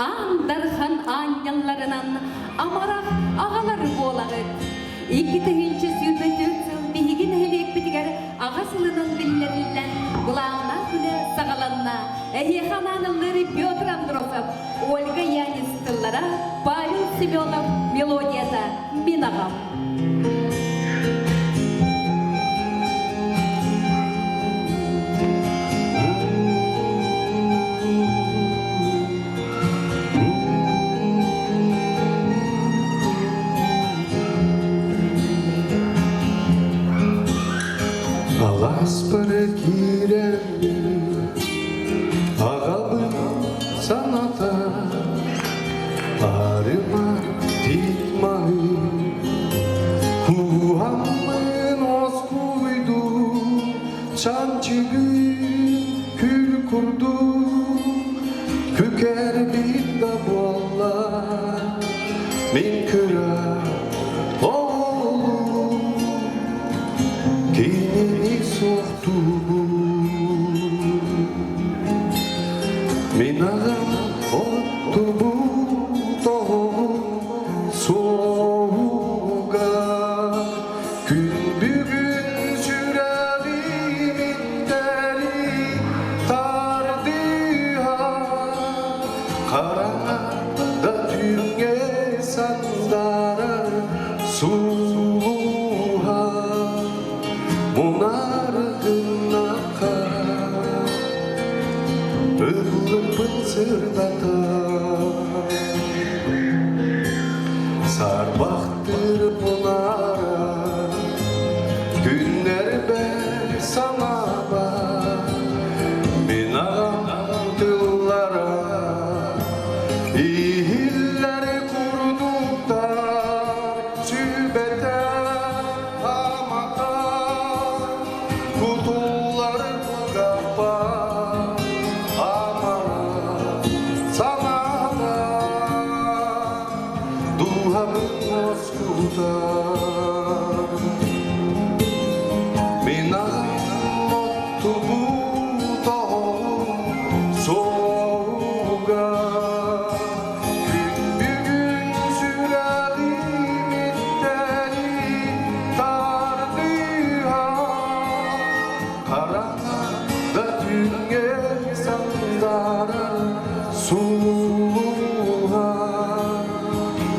аан дархан аанньалларынан амарах аҕалар буолаҕыт. 2024 сыл биһиги нэһилиэкпитигэр аҕа сылынан биллэриллэн, былааннаах үлэ саҕаланна. Эһиэхэ анаан ыллыыр Петр Андросов, Ольга Янис тыллара, Павел Семенов мелодията «Мин аҕам». Алааспар киирэммин аҕабын саната арыма тиит маһы кууһаммын оскуйдум чанчыгы күл курдук күкэрбит да буолла мин кыра оҕолуу кинини суохтуубун мин аҕам оттубут оҕоҕун суоһуга күн бүгүн сүрэҕим интэри тардыһа хараҥа да түүҥҥэ сандаарар сулуһа мунар гыннахха ыллыкпын сырдата Сарбахтыр мунара күннэрбэр санаба мин аҕам тыллара иһиллэр курдуктар сүбэтэ амата кутуллар кугаппа амара санаата дууһабын уоскутар мин аҕам оттубут оҕом суоҕуга күн бүгүн сүрэҕим иттэри тардыһа хараҥа да түүҥҥэ сандаарар сулуһа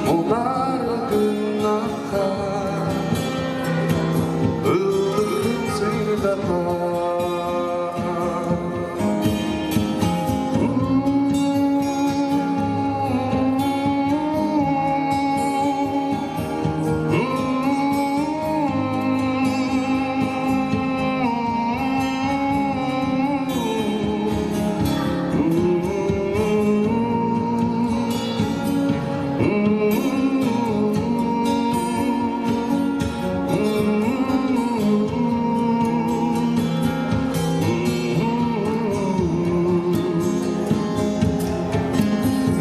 мунар гыннахха ыллыгын сырдатар.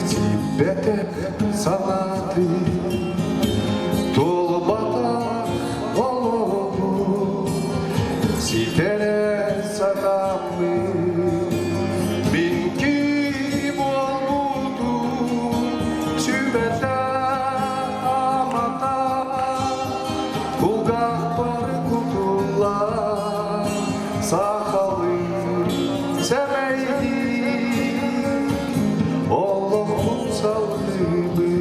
Сиппэтэ санааты туолбатах олоҕу ситэрэ сатаммыт мин киһи буолбутум сүбэтэ амата кулгаахпар кутуллар сахалыы сэмэйдии олохпун салгыыбын.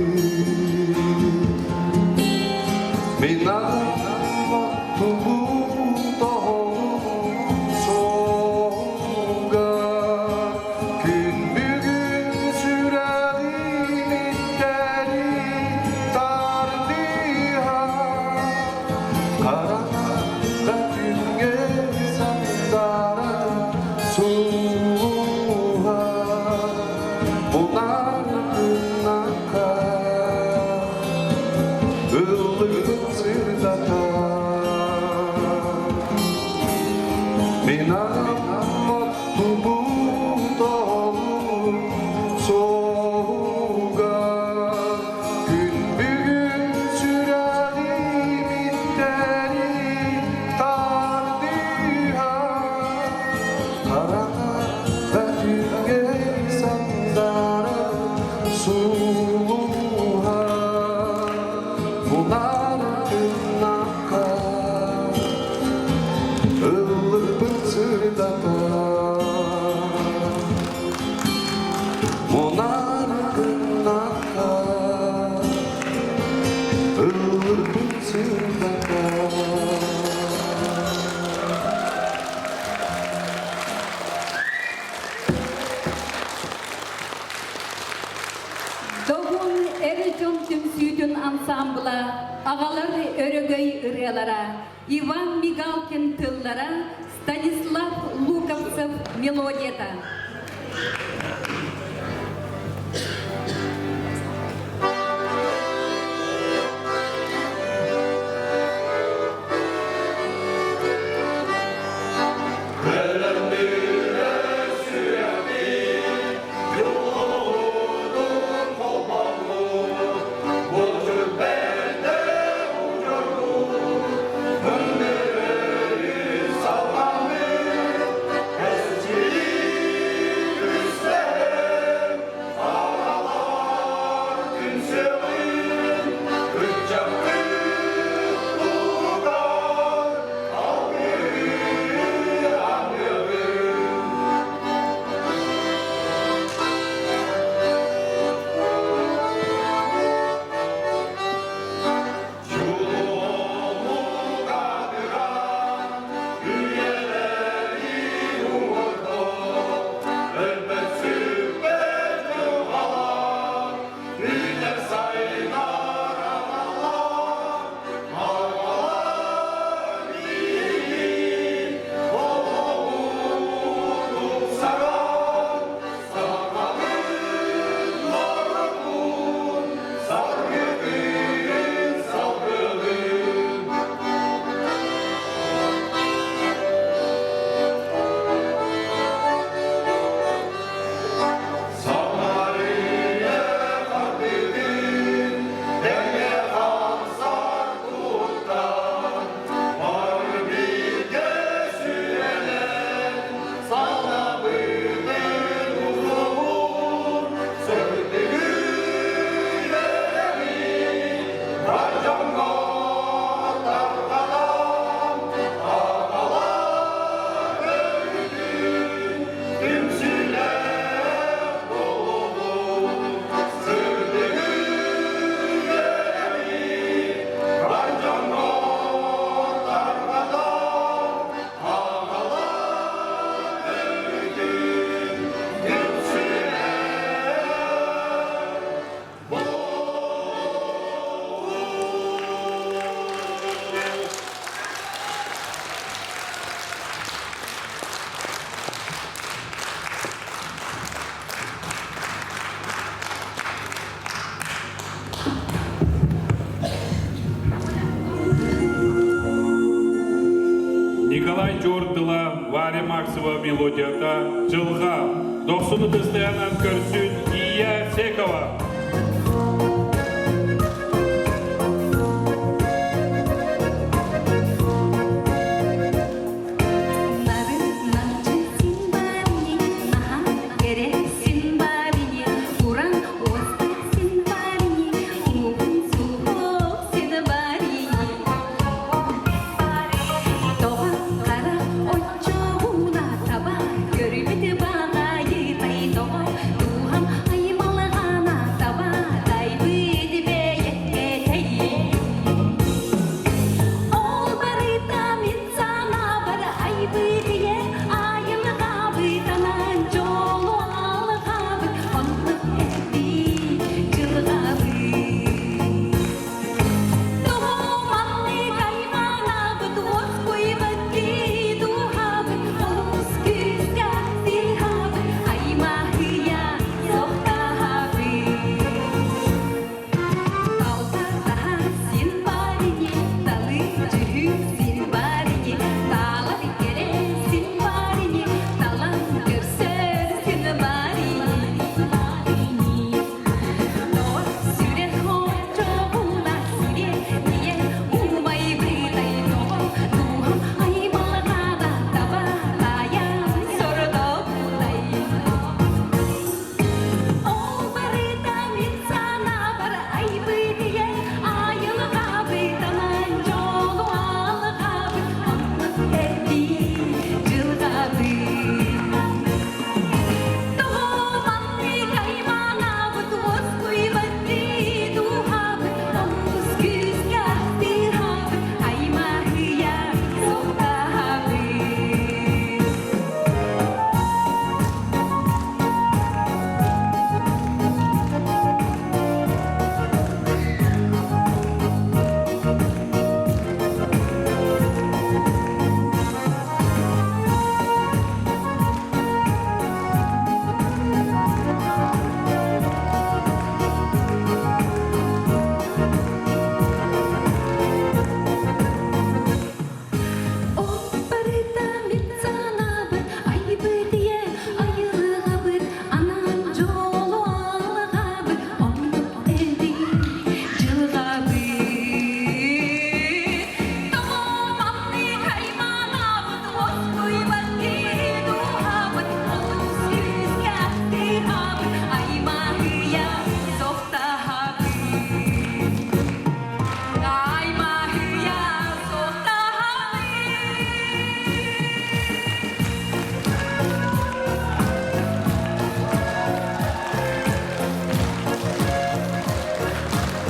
Мунар гыннахха Ыллырбын сырдата. Добун эр дьон түмсүүтүн ансаамбыла, аҕалар өрөгөй ырыалара, Иван Мигалкин тыллара, Станислав Луковцев мелодията. Николай Дьуордыла, Варя Максова мелодията «Дьылҕа», дохсуну тыстыйанан көрсүн Ия Секова. Көрүбүт баҕайы тай тоҕо, туһам аймалаҕана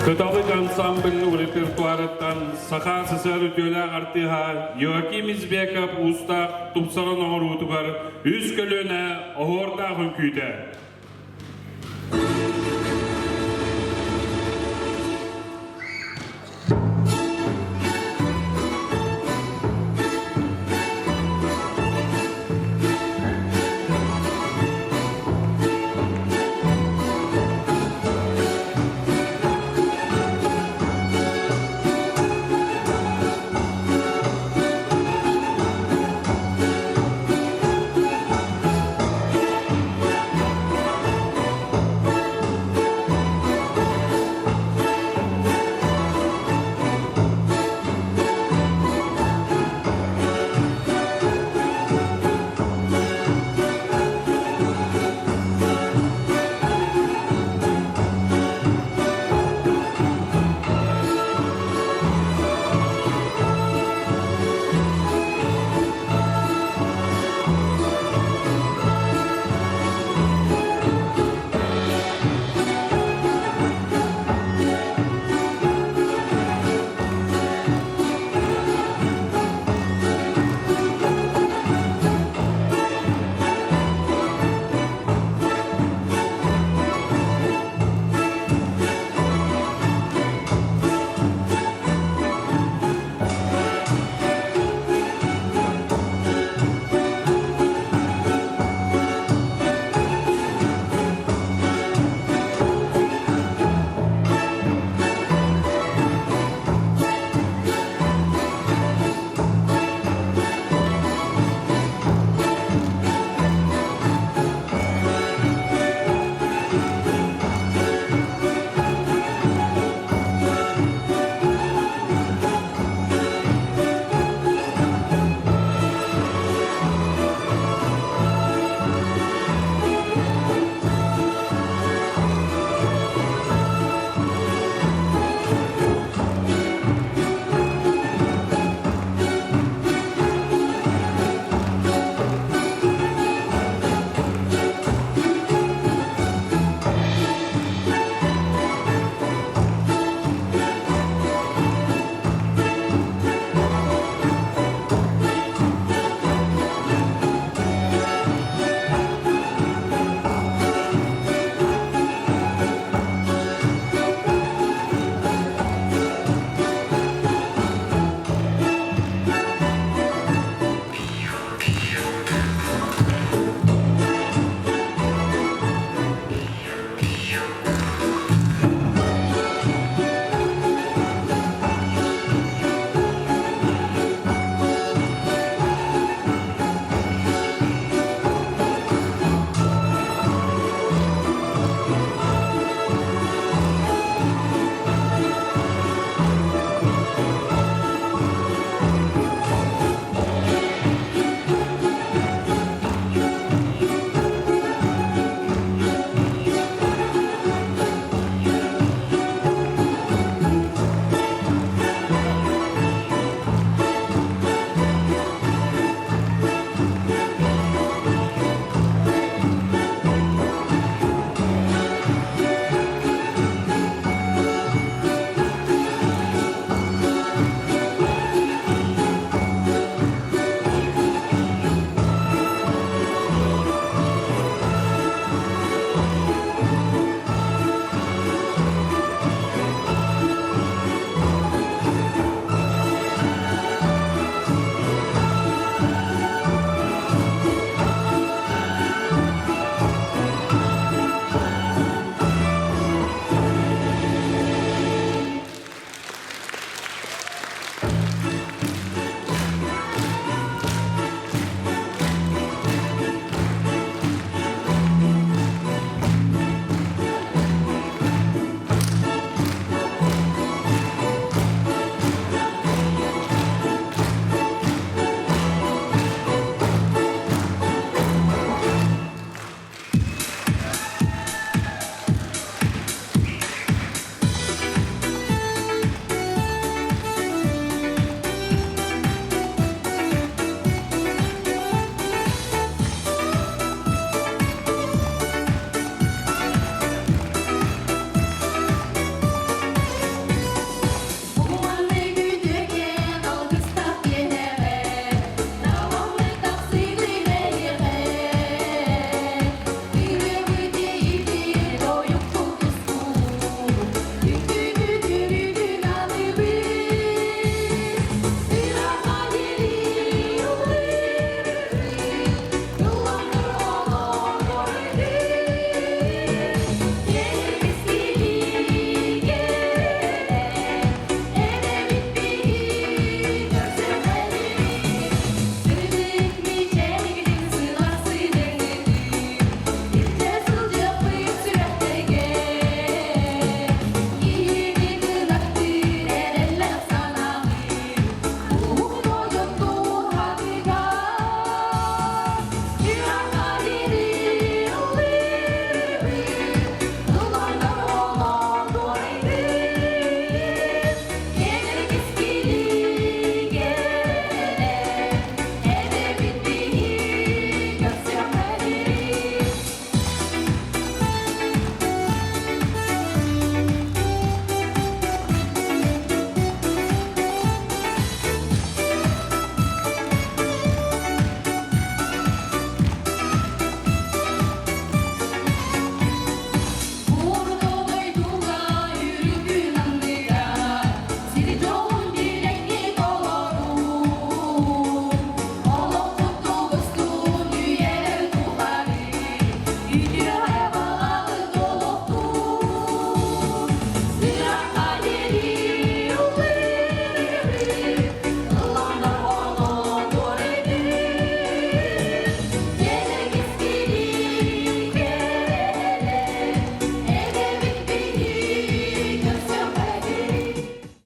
Кыталык ансамбль репертуарыттан Саха СССР үтүөлээх артыыһа Йоаким Избеков уустаах тупсаран оҥоруутугар үс көлүөнэ оһуордаах үҥкүүтэ.